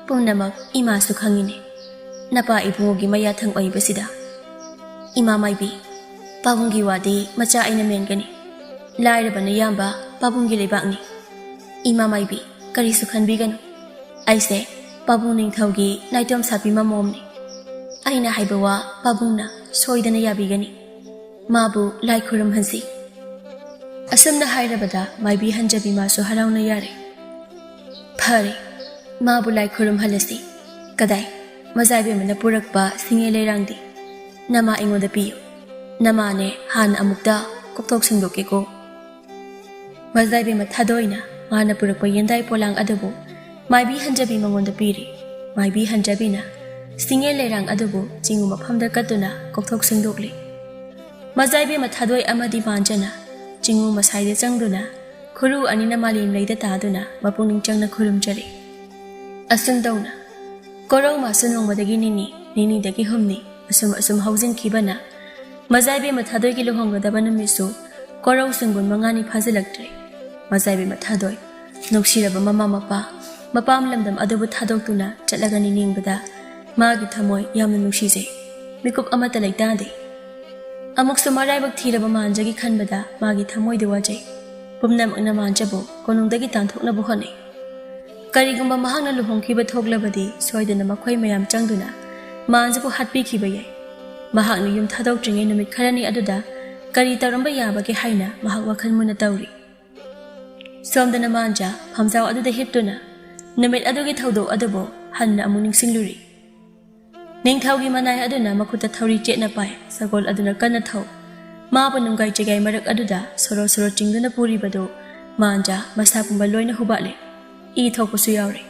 ꯄꯨꯝꯅꯃꯛ ꯏꯃꯥꯁꯨ ꯈꯪꯉꯤꯅꯦ꯫ ꯅꯄꯥ ꯏꯕꯨꯡꯉꯣꯒꯤ ꯃꯌꯥꯊꯪ ꯑꯣꯏꯕꯁꯤꯗ꯫ ꯏꯃꯥ ꯃꯥꯏꯕꯤ, ꯄꯥꯕꯨꯡꯒꯤ ꯋꯥꯗꯤ ꯃꯆꯥ ꯑꯩꯅ ꯃꯦꯟꯒꯅꯤ꯫ ꯂꯥꯏꯔꯕꯅ ꯌꯥꯝꯕ ꯄꯥꯕꯨꯡꯒꯤ ꯂꯩꯕꯥꯛꯅꯤ꯫ ꯏꯃꯥ ꯃꯥꯏꯕꯤ, ꯀꯔꯤꯁꯨ ꯈꯟꯕꯤꯒꯅꯨ꯫ ꯑꯩꯁꯦ ꯄꯥꯕꯨꯡ ꯅꯤꯡꯊꯧꯒꯤ ꯅꯥꯏꯇꯣꯝ ꯁꯥꯄꯤ ꯃꯃꯣꯝꯅꯤ꯫ ꯑꯩꯅ ꯍꯥꯏꯕ ꯋꯥ ꯄꯥꯕꯨꯡꯅ ꯁꯣꯏꯗꯅ ꯌꯥꯕꯤꯒꯅꯤ꯫ ꯃꯥꯕꯨ ꯂꯥꯏ ꯈꯨꯔꯨꯝꯍꯟꯁꯤ꯫ ꯑꯁꯨꯝꯅ ꯍꯥꯏꯔꯕꯗ ꯃꯥꯏꯕꯤ ꯍꯟꯖꯕꯤ ꯃꯥꯁꯨ ꯍꯔꯥꯎꯅ ꯌꯥꯔꯦ꯫ ꯐꯔꯦ, ꯃꯥꯕꯨ ꯂꯥꯏ ꯈꯨꯔꯨꯝꯍꯜꯂꯁꯤ꯫ ꯀꯗꯥꯏ, ꯃꯖꯥ ꯏꯕꯦꯝꯃꯅ ꯄꯨꯔꯛꯄ ꯁꯤꯡꯉꯦ ꯂꯩꯔꯥꯡꯗꯤ? ꯅꯃꯥ ꯑꯩꯉꯣꯟꯗ ꯄꯤꯌꯨ꯫ ꯅꯃꯥꯅꯦ, ꯍꯥꯟꯅ ꯑꯃꯨꯛꯇ ꯀꯣꯛꯊꯣꯛ ꯁꯦꯡꯗꯣꯛꯀꯦꯀꯣ꯫ ꯃꯖꯥ ꯏꯕꯦꯝꯃ ꯊꯥꯗꯣꯏꯅ ꯃꯥꯅ ꯄꯨꯔꯛꯄ ꯌꯦꯟꯗꯥꯏ ꯄꯣꯂꯥꯡ ꯑꯗꯨꯕꯨ ꯃꯥꯏꯕꯤ ꯍꯟꯖꯕꯤ ꯃꯉꯣꯟꯗ ꯄꯤꯔꯤ꯫ ꯃꯥꯏꯕꯤ ꯍꯟꯖꯕꯤꯅ ꯁꯤꯡꯉꯦ ꯂꯩꯔꯥꯡ ꯑꯗꯨꯕꯨ ꯆꯤꯡꯉꯨ ꯃꯐꯝꯗ ꯀꯠꯇꯨꯅ ꯀꯣꯛꯊꯣꯛ ꯁꯦꯡꯗꯣꯛꯂꯤ꯫ ꯃꯖꯥ ꯏꯕꯦꯝꯃ ꯊꯥꯗꯣꯏ ꯑꯃꯗꯤ ꯃꯥꯟꯖꯅ ꯆꯤꯡꯉꯨ ꯃꯁꯥꯏꯗ ꯆꯪꯗꯨꯅ ꯈꯨꯔꯨ ꯑꯅꯤꯅ ꯃꯥꯂꯦꯝ ꯂꯩꯗ ꯇꯥꯗꯨꯅ ꯃꯄꯨꯛꯅꯤꯡ ꯆꯪꯅ ꯈꯨꯔꯨꯝꯖꯔꯤ꯫ ꯑꯁꯨꯝ ꯇꯧꯅ ꯀꯣꯔꯧ ꯃꯥꯁꯨ ꯅꯣꯡꯃꯗꯒꯤ ꯅꯤꯅꯤ, ꯅꯤꯅꯤꯗꯒꯤ ꯍꯨꯝꯅꯤ, ꯑꯁꯨꯝ ꯑꯁꯨꯝ ꯍꯧꯖꯤꯟꯈꯤꯕꯅ ꯃꯖꯥ ꯏꯕꯦꯝꯃ ꯊꯥꯗꯣꯏꯒꯤ ꯂꯨꯍꯣꯡꯒꯗꯕ ꯅꯨꯃꯤꯠꯁꯨ ꯀꯣꯔꯧ ꯁꯨꯡꯒꯨꯟ ꯃꯉꯥꯅꯤ ꯐꯥꯖꯤꯜꯂꯛꯇ꯭ꯔꯦ꯫ ꯃꯖꯥ ꯏꯕꯦꯝꯃ ꯊꯥꯗꯣꯏ, ꯅꯨꯡꯁꯤꯔꯕ ꯃꯃꯥ ꯃꯄꯥ, ꯃꯄꯥꯝ ꯂꯝꯗꯝ ꯑꯗꯨꯕꯨ ꯊꯥꯗꯣꯛꯇꯨꯅ ꯆꯠꯂꯒꯅꯤ ꯅꯤꯡꯕꯗ ꯃꯥꯒꯤ ꯊꯃꯣꯏ ꯌꯥꯝꯅ ꯅꯨꯡꯁꯤꯖꯩ꯫ ꯃꯤꯀꯨꯞ ꯑꯃꯠꯇ ꯂꯩꯇꯥꯗꯦ꯫ ꯑꯃꯨꯛꯁꯨ ꯃꯔꯥꯏꯕꯛ ꯊꯤꯔꯕ ꯃꯥꯟꯖꯒꯤ ꯈꯟꯕꯗ ꯃꯥꯒꯤ ꯊꯃꯣꯏꯗ ꯋꯥꯖꯩ꯫ ꯄꯨꯝꯅꯃꯛꯅ ꯃꯥꯟꯖꯕꯨ ꯀꯣꯅꯨꯡꯗꯒꯤ ꯇꯥꯟꯊꯣꯛꯅꯕ ꯍꯣꯠꯅꯩ꯫ ꯀꯔꯤꯒꯨꯝꯕ ꯃꯍꯥꯛꯅ ꯂꯨꯍꯣꯡꯈꯤꯕ ꯊꯣꯛꯂꯕꯗꯤ ꯁꯣꯏꯗꯅ ꯃꯈꯣꯏ ꯃꯌꯥꯝ ꯆꯪꯗꯨꯅ ꯃꯥꯟꯖꯕꯨ ꯍꯥꯠꯄꯤꯈꯤꯕ ꯌꯥꯏ꯫ ꯃꯍꯥꯛꯅ ꯌꯨꯝ ꯊꯥꯗꯣꯛꯇ꯭ꯔꯤꯉꯩ ꯅꯨꯃꯤꯠ ꯈꯔꯅꯤ ꯑꯗꯨꯗ ꯀꯔꯤ ꯇꯧꯔꯝꯕ ꯌꯥꯕꯒꯦ ꯍꯥꯏꯅ ꯃꯍꯥꯛ ꯋꯥꯈꯜ ꯃꯨꯟꯅ ꯇꯧꯔꯤ꯫ ꯁꯣꯝꯗꯅ ꯃꯥꯟꯖ ꯐꯝꯖꯥꯎ ꯑꯗꯨꯗ ꯍꯤꯞꯇꯨꯅ ꯅꯨꯃꯤꯠ ꯑꯗꯨꯒꯤ ꯊꯧꯗꯣꯛ ꯑꯗꯨꯕꯨ ꯍꯟꯅ ꯑꯃꯨꯛ ꯅꯤꯡꯁꯤꯡꯂꯨꯔꯤ꯫ ꯅꯤꯡꯊꯧꯒꯤ ꯃꯅꯥꯏ ꯑꯗꯨꯅ ꯃꯈꯨꯠꯇ ꯊꯧꯔꯤ ꯆꯦꯠꯅ ꯄꯥꯏ꯫ ꯁꯒꯣꯜ ꯑꯗꯨꯅ ꯀꯟꯅ ꯊꯧ꯫ ꯃꯥꯕꯨ ꯅꯨꯡꯒꯥꯏ ꯆꯦꯒꯥꯏ ꯃꯔꯛ ꯑꯗꯨꯗ ꯁꯣꯔꯣ ꯁꯣꯔꯣ ꯆꯤꯡꯗꯨꯅ ꯄꯨꯔꯤꯕꯗꯨ ꯃꯥꯟꯖ ꯃꯁꯥ ꯄꯨꯝꯕ ꯂꯣꯏꯅ ꯍꯨꯕꯥꯠꯂꯦ꯫ ꯏ ꯊꯣꯛꯄꯁꯨ ꯌꯥꯎꯔꯦ꯫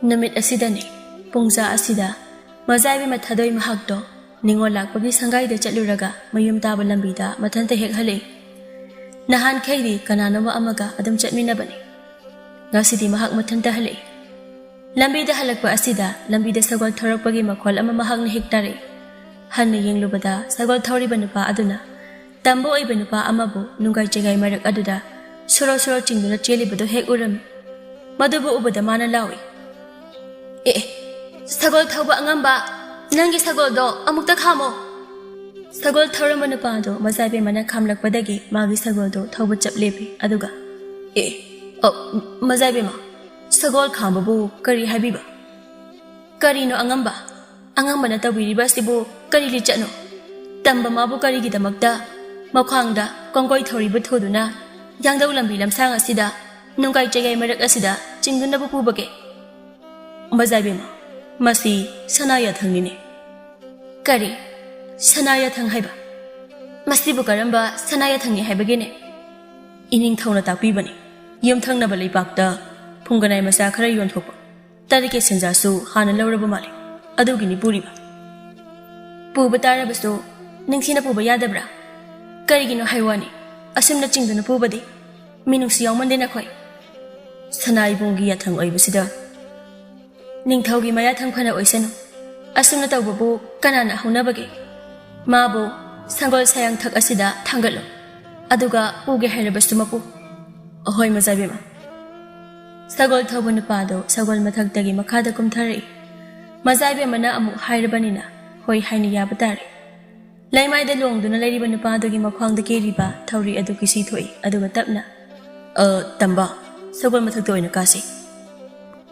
ꯅꯨꯃꯤꯠ ꯑꯁꯤꯗꯅꯤ, ꯄꯨꯡꯖꯥ ꯑꯁꯤꯗ ꯃꯖꯥ ꯏꯕꯦꯝꯃ ꯊꯥꯗꯣꯏ ꯃꯍꯥꯛꯇꯣ ꯅꯤꯉꯣꯜ ꯂꯥꯛꯄꯒꯤ ꯁꯪꯒꯥꯏꯗ ꯆꯠꯂꯨꯔꯒ ꯃꯌꯨꯝ ꯇꯥꯕ ꯂꯝꯕꯤꯗ ꯃꯊꯟꯇ ꯍꯦꯛ ꯍꯜꯂꯛꯏ꯫ ꯅꯍꯥꯟꯈꯩꯗꯤ ꯀꯅꯥꯅꯣꯝꯃ ꯑꯃꯒ ꯑꯗꯨꯝ ꯆꯠꯃꯤꯟꯅꯕꯅꯤ꯫ ꯉꯁꯤꯗꯤ ꯃꯍꯥꯛ ꯃꯊꯟꯇ ꯍꯜꯂꯛꯏ꯫ ꯂꯝꯕꯤꯗ ꯍꯜꯂꯛꯄ ꯑꯁꯤꯗ ꯂꯝꯕꯤꯗ ꯁꯒꯣꯜ ꯊꯧꯔꯛꯄꯒꯤ ꯃꯈꯣꯜ ꯑꯃ ꯃꯍꯥꯛꯅ ꯍꯦꯛ ꯇꯥꯔꯛꯏ꯫ ꯍꯟꯅ ꯌꯦꯡꯂꯨꯕꯗ ꯁꯒꯣꯜ ꯊꯧꯔꯤꯕ ꯅꯨꯄꯥ ꯑꯗꯨꯅ ꯇꯝꯕ ꯑꯣꯏꯕ ꯅꯨꯄꯥ ꯑꯃꯕꯨ ꯅꯨꯡꯒꯥꯏ ꯆꯦꯒꯥꯏ ꯃꯔꯛ ꯑꯗꯨꯗ ꯁꯣꯔꯣ ꯁꯣꯔꯣ ꯆꯤꯡꯗꯨꯅ ꯆꯦꯜꯂꯤꯕꯗꯨ ꯍꯦꯛ ꯎꯔꯝꯃꯤ꯫ ꯃꯗꯨꯕꯨ ꯎꯕꯗ ꯃꯥꯅ ꯂꯥꯎꯏ, "ꯑꯦ, ꯑꯦ, ꯁꯒꯣꯜ ꯊꯧꯕ ꯑꯉꯝꯕ, ꯅꯪꯒꯤ ꯁꯒꯣꯜꯗꯣ ꯑꯃꯨꯛꯇ ꯈꯥꯝꯃꯣ!" ꯁꯒꯣꯜ ꯊꯧꯔꯝꯕ ꯅꯨꯄꯥ ꯑꯗꯨ ꯃꯖꯥꯏꯕꯦꯝꯃꯅ ꯈꯥꯝꯂꯛꯄꯗꯒꯤ ꯃꯥꯒꯤ ꯁꯒꯣꯜꯗꯨ ꯊꯧꯕ ꯆꯞ ꯂꯦꯞꯄꯤ꯫ ꯑꯗꯨꯒ, "ꯑꯦ, ꯑ, ꯃꯖꯥꯏꯕꯦꯝꯃ, ꯁꯒꯣꯜ ꯈꯥꯝꯕꯕꯨ ꯀꯔꯤ ꯍꯥꯏꯕꯤꯕ? ꯀꯔꯤꯅꯣ ꯑꯉꯝꯕ? ꯑꯉꯝꯕꯅ ꯇꯧꯕꯤꯔꯤꯕ ꯑꯁꯤꯕꯨ ꯀꯔꯤ ꯂꯤꯆꯠꯅꯣ? ꯇꯝꯕ ꯃꯥꯕꯨ ꯀꯔꯤꯒꯤꯗꯃꯛꯇ ꯃꯈ꯭ꯋꯥꯡꯗ ꯀꯣꯡꯒꯣꯏ ꯊꯧꯔꯤꯕ ꯊꯨꯗꯨꯅ ꯌꯥꯡꯗꯧ ꯂꯝꯕꯤ ꯂꯝꯁꯥꯡ ꯑꯁꯤꯗ, ꯅꯨꯡꯒꯥꯏ ꯆꯩꯒꯥꯏ ꯃꯔꯛ ꯑꯁꯤꯗ ꯆꯤꯡꯗꯨꯅꯕꯨ ꯄꯨꯕꯒꯦ? ꯃꯖꯥꯏꯕꯦꯝꯃ, ꯃꯁꯤ ꯁꯅꯥ ꯌꯥꯊꯪꯅꯤꯅꯦ꯫" "ꯀꯔꯤ? ꯁꯅꯥ ꯌꯥꯊꯪ ꯍꯥꯏꯕ? ꯃꯁꯤꯕꯨ ꯀꯔꯝꯕ ꯁꯅꯥ ꯌꯥꯊꯪꯅꯤ ꯍꯥꯏꯕꯒꯦꯅꯦ?" "ꯏꯅꯤꯡꯊꯧꯅ ꯇꯥꯛꯄꯤꯕꯅꯤ, ꯌꯨꯝꯊꯪꯅꯕ ꯂꯩꯕꯥꯛꯇ ꯐꯨꯡꯒꯅꯥꯏ ꯃꯆꯥ ꯈꯔ ꯌꯣꯟꯊꯣꯛꯄ, ꯇꯔꯤꯀꯦ ꯁꯦꯟꯖꯥꯁꯨ ꯍꯥꯟꯅ ꯂꯧꯔꯕ ꯃꯥꯜꯂꯤ, ꯑꯗꯨꯒꯤꯅꯤ ꯄꯨꯔꯤꯕ꯫" "ꯄꯨꯕ ꯇꯥꯔꯕꯁꯨ ꯅꯤꯡꯊꯤꯅ ꯄꯨꯕ ꯌꯥꯗꯕ꯭ꯔꯥ? ꯀꯔꯤꯒꯤꯅꯣ ꯍꯥꯏ ꯋꯥꯅꯤ, ꯑꯁꯨꯝꯅ ꯆꯤꯡꯗꯨꯅ ꯄꯨꯕꯗꯤ? ꯃꯤꯅꯨꯡꯁꯤ ꯌꯥꯎꯃꯟꯗꯦ ꯅꯈꯣꯏ꯫" "ꯁꯅꯥ ꯏꯕꯨꯡꯒꯤ ꯌꯥꯊꯪ ꯑꯣꯏꯕꯁꯤꯗ ꯅꯤꯡꯊꯧꯒꯤ ꯃꯌꯥꯊꯪ ꯐꯅ ꯑꯣꯏꯁꯅꯨ꯫ ꯑꯁꯨꯝꯅ ꯇꯧꯕꯕꯨ ꯀꯅꯥꯅ ꯍꯧꯅꯕꯒꯦ? ꯃꯥꯕꯨ ꯁꯪꯒꯣꯜ ꯁꯌꯥꯡꯊꯛ ꯑꯁꯤꯗ ꯊꯥꯡꯒꯠꯂꯨ꯫ ꯑꯗꯨꯒ ꯄꯨꯒꯦ ꯍꯥꯏꯔꯕꯁꯨ ꯃꯄꯨ꯫" "ꯑꯍꯣꯏ, ꯃꯖꯥꯏꯕꯦꯝꯃ꯫" ꯁꯒꯣꯜ ꯊꯧꯕ ꯅꯨꯄꯥꯗꯨ ꯁꯒꯣꯜ ꯃꯊꯛꯇꯒꯤ ꯃꯈꯥꯗ ꯀꯨꯝꯊꯔꯛꯏ꯫ ꯃꯖꯥꯏꯕꯦꯝꯃꯅ ꯑꯃꯨꯛ ꯍꯥꯏꯔꯕꯅꯤꯅ ꯍꯣꯏ ꯍꯥꯏꯅ ꯌꯥꯕ ꯇꯥꯔꯦ꯫ ꯂꯩꯃꯥꯏꯗ ꯂꯣꯡꯗꯨꯅ ꯂꯩꯔꯤꯕ ꯅꯨꯄꯥꯗꯨꯒꯤ ꯃꯈ꯭ꯋꯥꯡꯗ ꯀꯦꯔꯤꯕ ꯊꯧꯔꯤ ꯑꯗꯨ ꯀꯤꯁꯤ ꯊꯣꯛꯏ, ꯑꯗꯨꯒ ꯇꯞꯅ, "ꯑ, ꯇꯝꯕ, ꯁꯒꯣꯜ ꯃꯊꯛꯇ ꯑꯣꯏꯅ ꯀꯥꯁꯤ꯫"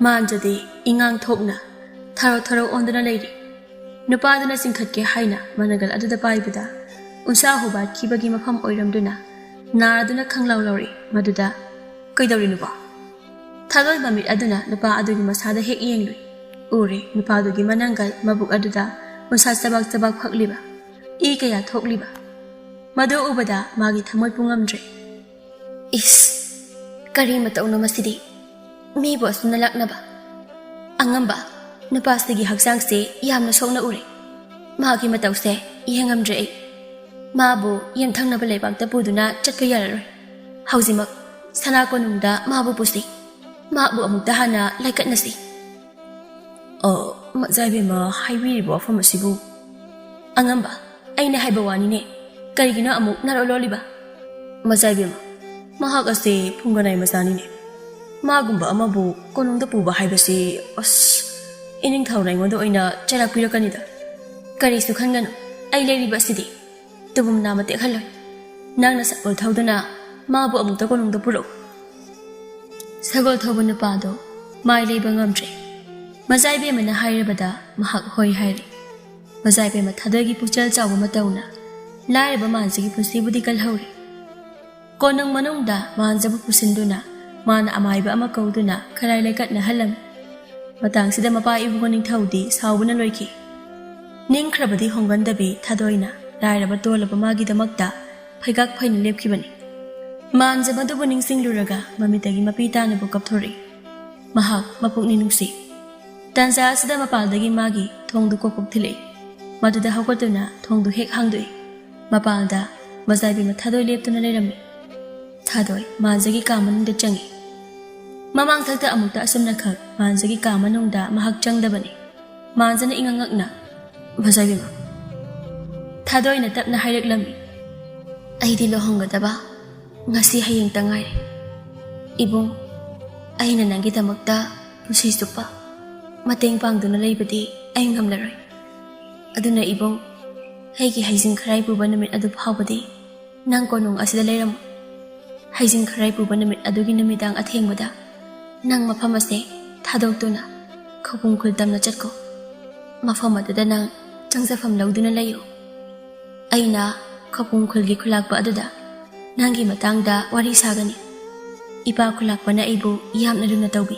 ꯃꯥꯟꯖꯗꯦ, ꯏꯉꯥꯡ ꯊꯣꯛꯅ ꯊꯔꯣ ꯊꯔꯣ ꯑꯣꯟꯗꯨꯅ ꯂꯩꯔꯤ꯫ ꯅꯨꯄꯥꯗꯨꯅ ꯆꯤꯡꯈꯠꯀꯦ ꯍꯥꯏꯅ ꯃꯅꯒꯜ ꯑꯗꯨꯗ ꯄꯥꯏꯕꯗ, ꯎꯟꯁꯥ ꯍꯨꯕꯥꯠꯈꯤꯕꯒꯤ ꯃꯐꯝ ꯑꯣꯏꯔꯝꯗꯨꯅ ꯅꯥꯔꯗꯨꯅ ꯈꯪꯂꯥꯎ ꯂꯥꯎꯔꯤ꯫ ꯃꯗꯨꯗ, "ꯀꯩꯗꯧꯔꯤ ꯅꯨꯄꯥ?" ꯊꯥꯗꯣꯟꯕ ꯃꯤꯠ ꯑꯗꯨꯅ ꯅꯨꯄꯥ ꯑꯗꯨꯒꯤ ꯃꯁꯥꯗ ꯍꯦꯛ ꯌꯦꯡꯂꯨꯏ꯫ ꯎꯔꯦ, ꯅꯨꯄꯥꯗꯨꯒꯤ ꯃꯅꯪꯒꯜ ꯃꯕꯨꯛ ꯑꯗꯨꯗ ꯎꯟꯁꯥ ꯆꯕꯥꯛ ꯆꯕꯥꯛ ꯐꯛꯂꯤꯕ, ꯏ ꯀꯌꯥ ꯊꯣꯛꯂꯤꯕ꯫ ꯃꯗꯨ ꯎꯕꯗ ꯃꯥꯒꯤ ꯊꯃꯣꯏ ꯄꯨꯡꯉꯝꯗ꯭ꯔꯦ꯫ "ꯏꯁ, ꯀꯔꯤ ꯃꯇꯧꯅꯣ ꯃꯁꯤꯗꯤ? ꯃꯤꯕꯨ ꯑꯁꯨꯝꯅ ꯂꯥꯛꯅꯕ? ꯑꯉꯝꯕ, ꯅꯨꯄꯥꯁꯤꯒꯤ ꯍꯛꯆꯥꯡꯁꯦ ꯌꯥꯝꯅ ꯁꯣꯛꯅ ꯎꯔꯦ꯫ ꯃꯥꯒꯤ ꯃꯇꯧꯁꯦ ꯌꯦꯡꯉꯝꯗ꯭ꯔꯦ ꯑꯩ꯫ ꯃꯥꯕꯨ ꯌꯨꯝꯊꯪꯅꯕ ꯂꯩꯕꯥꯛꯇ ꯄꯨꯗꯨꯅ ꯆꯠꯄ ꯌꯥꯔꯔꯣꯏ꯫ ꯍꯧꯖꯤꯛꯃꯛ ꯁꯅꯥ ꯀꯣꯅꯨꯡꯗ ꯃꯥꯕꯨ ꯄꯨꯁꯤ꯫ ꯃꯍꯥꯛꯄꯨ ꯑꯃꯨꯛꯇ ꯍꯥꯟꯅ ꯂꯥꯏꯀꯠꯅꯁꯤ꯫" "ꯑ, ꯃꯖꯥꯏꯕꯦꯝꯃ ꯍꯥꯏꯕꯤꯔꯤꯕ ꯋꯥꯐꯝ ꯑꯁꯤꯕꯨ?" "ꯑꯉꯝꯕ, ꯑꯩꯅ ꯍꯥꯏꯕ ꯋꯥꯅꯤꯅꯦ꯫ ꯀꯔꯤꯒꯤꯅꯣ ꯑꯃꯨꯛ ꯅꯔꯣ ꯂꯣꯜꯂꯤꯕ?" "ꯃꯖꯥꯏꯕꯦꯝꯃ, ꯃꯍꯥꯛ ꯑꯁꯤ ꯐꯨꯡꯒꯅꯥꯏ ꯃꯆꯥꯅꯤꯅꯦ꯫ ꯃꯥꯒꯨꯝꯕ ꯑꯃꯕꯨ ꯀꯣꯅꯨꯡꯗ ꯄꯨꯕ ꯍꯥꯏꯕꯁꯤ, ꯑꯁ, ꯏꯅꯤꯡꯊꯧꯅ ꯑꯩꯉꯣꯟꯗ ꯑꯣꯏꯅ ꯆꯩꯔꯥꯛ ꯄꯤꯔꯛꯀꯅꯤꯗ꯫ ꯀꯔꯤꯁꯨ ꯈꯟꯒꯅꯨ, ꯑꯩ ꯂꯩꯔꯤꯕ ꯑꯁꯤꯗꯤ꯫ ꯇꯨꯕꯨꯝ ꯅꯥꯝꯃ ꯇꯦꯛꯍꯜꯂꯣꯏ꯫ ꯅꯪꯅ ꯁꯒꯣꯜ ꯊꯧꯗꯨꯅ ꯃꯥꯕꯨ ꯑꯃꯨꯛꯇ ꯀꯣꯅꯨꯡꯗ ꯄꯨꯔꯛꯎ꯫ ꯁꯒꯣꯜ ꯊꯧꯕ ꯅꯨꯄꯥꯗꯣ ꯃꯥꯏ ꯂꯩꯕ ꯉꯝꯗ꯭ꯔꯦ꯫ ꯃꯖꯥ ꯏꯕꯦꯝꯃꯅ ꯍꯥꯏꯔꯕꯗ ꯃꯍꯥꯛ ꯍꯣꯏ ꯍꯥꯏꯔꯦ꯫ ꯃꯖꯥ ꯏꯕꯦꯝꯃ ꯊꯥꯗꯣꯏꯒꯤ ꯄꯨꯛꯆꯦꯜ ꯆꯥꯎꯕ ꯃꯇꯧꯅ ꯂꯥꯏꯔꯕ ꯃꯥꯟꯁꯤꯒꯤ ꯄꯨꯟꯁꯤꯕꯨꯗꯤ ꯀꯜꯍꯧꯔꯦ꯫ ꯀꯣꯅꯨꯡ ꯃꯅꯨꯡꯗ ꯃꯥꯟꯖꯕꯨ ꯄꯨꯁꯤꯟꯗꯨꯅ ꯃꯥꯅ ꯑꯃꯥꯏꯕ ꯑꯃ ꯀꯧꯗꯨꯅ ꯈꯔꯥꯏ ꯂꯩꯀꯠꯅꯍꯜꯂꯝꯃꯤ꯫ ꯃꯇꯥꯡꯁꯤꯗ ꯃꯄꯥ ꯏꯕꯨꯡꯉꯣ ꯅꯤꯡꯊꯧꯗꯤ ꯁꯥꯎꯕꯅ ꯂꯣꯏꯈꯤ꯫ ꯅꯤꯡꯈ꯭ꯔꯕꯗꯤ ꯍꯣꯡꯒꯟꯗꯕꯤ ꯊꯥꯗꯣꯏꯅ ꯂꯥꯏꯔꯕ ꯇꯣꯜꯂꯕ ꯃꯥꯒꯤꯗꯃꯛꯇ ꯐꯩꯒꯥꯛ ꯐꯩꯅ ꯂꯦꯞꯈꯤꯕꯅꯤ꯫ ꯃꯥꯟꯖꯕꯗꯨꯕꯨ ꯅꯤꯡꯁꯤꯡꯂꯨꯔꯒ ꯃꯃꯤꯠꯇꯒꯤ ꯃꯄꯤ ꯇꯥꯅꯕꯨ ꯀꯞꯊꯣꯔꯛꯏ꯫ ꯃꯍꯥꯛ ꯃꯄꯨꯛꯅꯤꯡ ꯅꯨꯡꯁꯤ꯫ ꯇꯥꯟꯖꯥ ꯑꯁꯤꯗ ꯃꯄꯥꯜꯗꯒꯤ ꯃꯥꯒꯤ ꯊꯣꯡꯗꯨ ꯀꯣꯛ ꯀꯣꯛ ꯊꯤꯜꯂꯛꯏ꯫ ꯃꯗꯨꯗ ꯍꯧꯒꯠꯇꯨꯅ ꯊꯣꯡꯗꯨ ꯍꯦꯛ ꯍꯥꯡꯗꯣꯛꯏ꯫ ꯃꯄꯥꯜꯗ ꯃꯖꯥꯏꯕꯤ ꯃꯊꯥꯗꯣꯏ ꯂꯦꯞꯇꯨꯅ ꯂꯩꯔꯝꯃꯤ꯫ ꯊꯥꯗꯣꯏ ꯃꯥꯟꯖꯒꯤ ꯀꯥ ꯃꯅꯨꯡꯗ ꯆꯪꯉꯤ꯫ ꯃꯃꯥꯡꯊꯛꯇ ꯑꯃꯨꯛꯇ ꯑꯁꯨꯝꯅꯈꯛ ꯃꯥꯟꯖꯒꯤ ꯀꯥ ꯃꯅꯨꯡꯗ ꯃꯍꯥꯛ ꯆꯪꯗꯕꯅꯤ꯫ ꯃꯥꯟꯖꯅ ꯏꯉꯛ ꯉꯛꯅ, "ꯃꯖꯥꯏꯕꯤꯃ꯫" ꯊꯥꯗꯣꯏꯅ ꯇꯞꯅ ꯍꯥꯏꯔꯛꯂꯝꯃꯤ, "ꯑꯩꯗꯤ ꯂꯨꯍꯣꯡꯒꯗꯕ ꯉꯁꯤ ꯍꯌꯦꯡꯇ ꯉꯥꯏꯔꯦ꯫ ꯏꯕꯨꯡ, ꯑꯩꯅ ꯅꯪꯒꯤꯗꯃꯛꯇ ꯄꯨꯟꯁꯤ ꯆꯨꯞꯄ ꯃꯇꯦꯡ ꯄꯥꯡꯗꯨꯅ ꯂꯩꯕꯗꯤ ꯑꯩ ꯉꯝꯂꯔꯣꯏ꯫ ꯑꯗꯨꯅ ꯏꯕꯨꯡ, ꯑꯩꯒꯤ ꯍꯩꯖꯤꯡ ꯈꯔꯥꯏ ꯄꯨꯕ ꯅꯨꯃꯤꯠ ꯑꯗꯨ ꯐꯥꯎꯕꯗꯤ ꯅꯪ ꯀꯣꯅꯨꯡ ꯑꯁꯤꯗ ꯂꯩꯔꯝꯃꯨ꯫ ꯍꯩꯖꯤꯡ ꯈꯔꯥꯏ ꯄꯨꯕ ꯅꯨꯃꯤꯠ ꯑꯗꯨꯒꯤ ꯅꯨꯃꯤꯗꯥꯡ ꯑꯊꯦꯡꯕꯗ ꯅꯪ ꯃꯐꯝ ꯑꯁꯦ ꯊꯥꯗꯣꯛꯇꯨꯅ ꯈꯧꯄꯨꯝ ꯈꯨꯜ ꯇꯝꯅ ꯆꯠꯈꯣ꯫ ꯃꯐꯝ ꯑꯗꯨꯗ ꯅꯪ ꯆꯪꯖꯐꯝ ꯂꯧꯗꯨꯅ ꯂꯩꯌꯨ꯫ ꯑꯩꯅ ꯈꯧꯄꯨꯝ ꯈꯨꯜꯒꯤ ꯈꯨꯂꯥꯛꯄ ꯑꯗꯨꯗ ꯅꯪꯒꯤ ꯃꯇꯥꯡꯗ ꯋꯥꯔꯤ ꯁꯥꯒꯅꯤ꯫ ꯏꯄꯥ ꯈꯨꯂꯥꯛꯄꯅ ꯑꯩꯕꯨ ꯌꯥꯝꯅ ꯂꯨꯅ ꯇꯧꯕꯤ꯫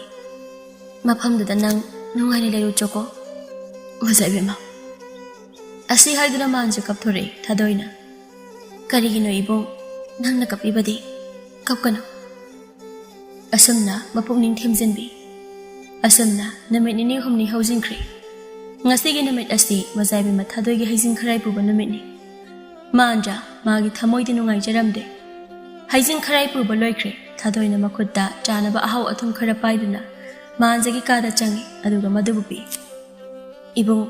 ꯃꯐꯝꯗꯨꯗ ꯅꯪ ꯅꯨꯡꯉꯥꯏꯅ ꯂꯩꯔꯨꯆꯣꯀꯣ, ꯃꯖꯥ ꯏꯕꯦꯝꯃ꯫" ꯑꯁꯤ ꯍꯥꯏꯗꯨꯅ ꯃꯥꯟꯁꯨ ꯀꯞꯊꯣꯔꯛꯏ ꯊꯥꯗꯣꯏꯅ꯫ "ꯀꯔꯤꯒꯤꯅꯣ ꯏꯕꯨꯡ, ꯅꯪꯅ ꯀꯞꯄꯤꯕꯗꯤ? ꯀꯞꯀꯅꯨ꯫" ꯑꯁꯨꯝꯅ ꯃꯄꯨꯛꯅꯤꯡ ꯊꯦꯝꯖꯤꯟꯕꯤ꯫ ꯑꯁꯨꯝꯅ ꯅꯨꯃꯤꯠ ꯅꯤꯅꯤ ꯍꯨꯝꯅꯤ ꯍꯧꯖꯤꯟꯈ꯭ꯔꯦ꯫ ꯉꯁꯤꯒꯤ ꯅꯨꯃꯤꯠ ꯑꯁꯤ ꯃꯖꯥꯏꯕꯤ ꯃꯊꯥꯗꯣꯏꯒꯤ ꯍꯩꯖꯤꯡ ꯈꯔꯥꯏ ꯄꯨꯕ ꯅꯨꯃꯤꯠꯅꯤ꯫ ꯃꯥꯟꯖ ꯃꯥꯒꯤ ꯊꯃꯣꯏꯗꯤ ꯅꯨꯡꯉꯥꯏꯖꯔꯝꯗꯦ꯫ ꯍꯩꯖꯤꯡ ꯈꯔꯥꯏ ꯄꯨꯕ ꯂꯣꯏꯈ꯭ꯔꯦ꯫ ꯊꯥꯗꯣꯏꯅ ꯃꯈꯨꯠꯇ ꯆꯥꯅꯕ ꯑꯍꯥꯎ ꯑꯊꯨꯝ ꯈꯔ ꯄꯥꯏꯗꯨꯅ ꯃꯥꯟꯖꯒꯤ ꯀꯥꯗ ꯆꯪꯉꯤ, ꯑꯗꯨꯒ ꯃꯗꯨꯕꯨ ꯄꯤ꯫ "ꯏꯕꯨꯡ,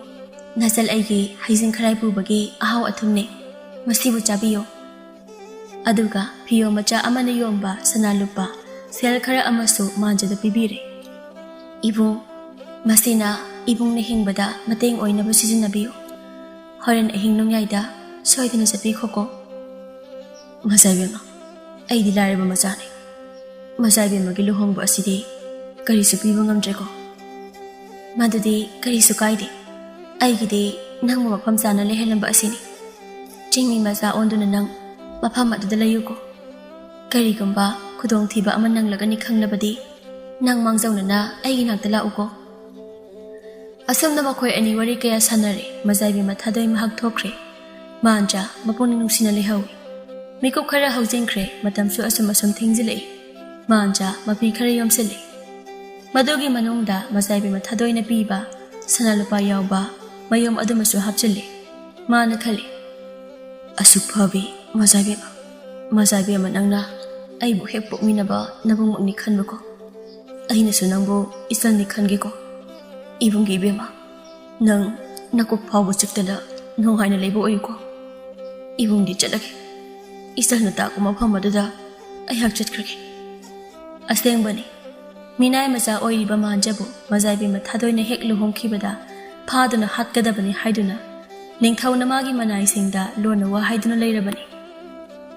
ꯅꯆꯜ ꯑꯩꯒꯤ ꯍꯩꯖꯤꯡ ꯈꯔꯥꯏ ꯄꯨꯕꯒꯤ ꯑꯍꯥꯎ ꯑꯊꯨꯝꯅꯦ꯫ ꯃꯁꯤꯕꯨ ꯆꯥꯕꯤꯌꯨ꯫" ꯑꯗꯨꯒ ꯐꯤꯌꯣꯟ ꯃꯆꯥ ꯑꯃꯅ ꯌꯣꯟꯕ ꯁꯅꯥ ꯂꯨꯄꯥ ꯁꯦꯜ ꯈꯔ ꯑꯃꯁꯨ ꯃꯥꯟꯖꯗ ꯄꯤꯕꯤꯔꯦ꯫ "ꯏꯕꯨꯡ, ꯃꯁꯤꯅ ꯏꯕꯨꯡꯅ ꯍꯤꯡꯕꯗ ꯃꯇꯦꯡ ꯑꯣꯏꯅꯕ ꯁꯤꯖꯤꯟꯅꯕꯤꯌꯨ꯫ ꯍꯣꯔꯦꯟ ꯑꯍꯤꯡ ꯅꯣꯡꯌꯥꯏꯗ ꯁꯣꯏꯗꯅ ꯆꯠꯄꯤꯈꯣꯀꯣ꯫" "ꯃꯆꯥ ꯏꯕꯦꯝꯃ, ꯑꯩꯗꯤ ꯂꯥꯏꯔꯕ ꯃꯆꯥꯅꯤ꯫ ꯃꯆꯥ ꯏꯕꯦꯝꯃꯒꯤ ꯂꯨꯍꯣꯡꯕ ꯑꯁꯤꯗꯤ ꯀꯔꯤꯁꯨ ꯄꯤꯕ ꯉꯝꯗ꯭ꯔꯦꯀꯣ꯫" "ꯃꯗꯨꯗꯤ ꯀꯔꯤꯁꯨ ꯀꯥꯏꯗꯦ꯫ ꯑꯩꯒꯤꯗꯤ ꯅꯪꯕꯨ ꯃꯐꯝ ꯆꯥꯅ ꯂꯩꯍꯜꯂꯝꯕ ꯑꯁꯤꯅꯤ꯫ ꯆꯤꯡꯃꯤ ꯃꯆꯥ ꯑꯣꯟꯗꯨꯅ ꯅꯪ ꯃꯐꯝ ꯑꯗꯨꯗ ꯂꯩꯌꯨꯀꯣ꯫ ꯀꯔꯤꯒꯨꯝꯕ ꯈꯨꯗꯣꯡꯊꯤꯕ ꯑꯃ ꯅꯪꯂꯒꯅꯤ ꯈꯪꯂꯕꯗꯤ ꯅꯪ ꯃꯥꯡꯖꯧꯅꯅ ꯑꯩꯒꯤ ꯅꯥꯛꯇ ꯂꯥꯛꯎꯀꯣ꯫" ꯑꯁꯨꯝꯅ ꯃꯈꯣꯏ ꯑꯅꯤ ꯋꯥꯔꯤ ꯀꯌꯥ ꯁꯥꯟꯅꯔꯦ꯫ ꯃꯆꯥ ꯏꯕꯦꯝꯃ ꯊꯥꯗꯣꯏ ꯃꯍꯥꯛ ꯊꯣꯛꯈ꯭ꯔꯦ꯫ ꯃꯥꯟꯖꯥ ꯃꯄꯨꯛꯅꯤꯡ ꯅꯨꯡꯁꯤꯅ ꯂꯩꯍꯧꯏ꯫ ꯃꯤꯀꯨꯞ ꯈꯔ ꯍꯧꯖꯤꯟꯈ꯭ꯔꯦ꯫ ꯃꯇꯝꯁꯨ ꯑꯁꯨꯝ ꯑꯁꯨꯝ ꯊꯦꯡꯖꯤꯜꯂꯛꯏ꯫ ꯃꯥꯟꯖꯥ ꯃꯐꯤ ꯈꯔ ꯌꯣꯝꯁꯤꯜꯂꯤ꯫ ꯃꯗꯨꯒꯤ ꯃꯅꯨꯡꯗ ꯃꯆꯥ ꯏꯕꯦꯝꯃ ꯊꯥꯗꯣꯏꯅ ꯄꯤꯕ ꯁꯅꯥ ꯂꯨꯄꯥ ꯌꯥꯎꯕ ꯃꯌꯣꯝ ꯑꯗꯨꯃꯁꯨ ꯍꯥꯞꯆꯤꯜꯂꯤ꯫ ꯃꯥꯅ ꯈꯜꯂꯤ, "ꯑꯁꯨꯛ ꯐꯕꯤ ꯃꯆꯥ ꯏꯕꯦꯝꯃ, ꯃꯆꯥ ꯏꯕꯦꯝꯃ, ꯅꯪꯅ ꯑꯩꯕꯨ ꯍꯦꯛ ꯄꯣꯛꯃꯤꯟꯅꯕ ꯅꯕꯨꯡꯃꯛꯅꯤ ꯈꯟꯕꯀꯣ꯫ ꯑꯩꯅꯁꯨ ꯅꯪꯕꯨ ꯏꯆꯜꯅꯤ ꯈꯟꯒꯦꯀꯣ꯫ ꯏꯕꯨꯡꯒꯤ ꯏꯕꯦꯝꯃ, ꯅꯪ ꯅꯀꯣꯛ ꯐꯥꯎꯕ ꯆꯤꯛꯇꯅ ꯅꯨꯡꯉꯥꯏꯅ ꯂꯩꯕ ꯑꯣꯏꯌꯨꯀꯣ꯫ ꯏꯕꯨꯡꯗꯤ ꯆꯠꯂꯒꯦ꯫ ꯏꯆꯜꯅ ꯇꯥꯛꯄ ꯃꯐꯝ ꯑꯗꯨꯗ ꯑꯩꯍꯥꯛ ꯆꯠꯈ꯭ꯔꯒꯦ꯫" ꯑꯁꯦꯡꯕꯅꯤ, ꯃꯤꯅꯥꯏ ꯃꯆꯥ ꯑꯣꯏꯔꯤꯕ ꯃꯥꯟꯖꯕꯨ ꯃꯆꯥ ꯏꯕꯦꯝꯃ ꯊꯥꯗꯣꯏꯅ ꯍꯦꯛ ꯂꯨꯍꯣꯡꯈꯤꯕꯗ ꯐꯥꯗꯨꯅ ꯍꯥꯠꯀꯗꯕꯅꯤ ꯍꯥꯏꯗꯨꯅ ꯅꯤꯡꯊꯧꯅ ꯃꯥꯒꯤ ꯃꯅꯥꯏꯁꯤꯡꯗ ꯂꯣꯟꯅ ꯋꯥ ꯍꯥꯏꯗꯨꯅ ꯂꯩꯔꯕꯅꯤ꯫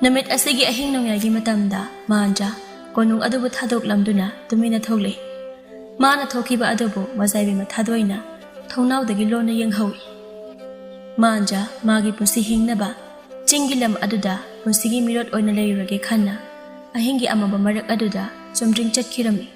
ꯅꯨꯃꯤꯠ ꯑꯁꯤꯒꯤ ꯑꯍꯤꯡ ꯅꯣꯡꯌꯥꯏꯒꯤ ꯃꯇꯝꯗ ꯃꯥꯟꯖꯥ ꯀꯣꯅꯨꯡ ꯑꯗꯨꯕꯨ ꯊꯥꯗꯣꯛꯂꯝꯗꯨꯅ ꯇꯨꯃꯤꯟꯅ ꯊꯣꯛꯂꯛꯏ꯫ ꯃꯥꯅ ꯊꯣꯛꯈꯤꯕ ꯑꯗꯨꯕꯨ ꯃꯆꯥ ꯏꯕꯦꯝꯃ ꯊꯥꯗꯣꯏꯅ ꯊꯣꯡꯅꯥꯎꯗꯒꯤ ꯂꯣꯟꯅ ꯌꯦꯡꯍꯧꯏ꯫ ꯃꯥꯟꯖꯥ ꯃꯥꯒꯤ ꯄꯨꯟꯁꯤ ꯍꯤꯡꯅꯕ ꯆꯤꯡꯒꯤ ꯂꯝ ꯑꯗꯨꯗ ꯄꯨꯟꯁꯤꯒꯤ ꯃꯤꯔꯣꯠ ꯑꯣꯏꯅ ꯂꯩꯔꯨꯔꯒꯦ ꯈꯟꯅ ꯑꯍꯤꯡꯒꯤ ꯑꯃꯝꯕ ꯃꯔꯛ ꯑꯗꯨꯗ ꯆꯨꯝꯗ꯭ꯔꯤꯡ ꯆꯠꯈꯤꯔꯝꯃꯤ꯫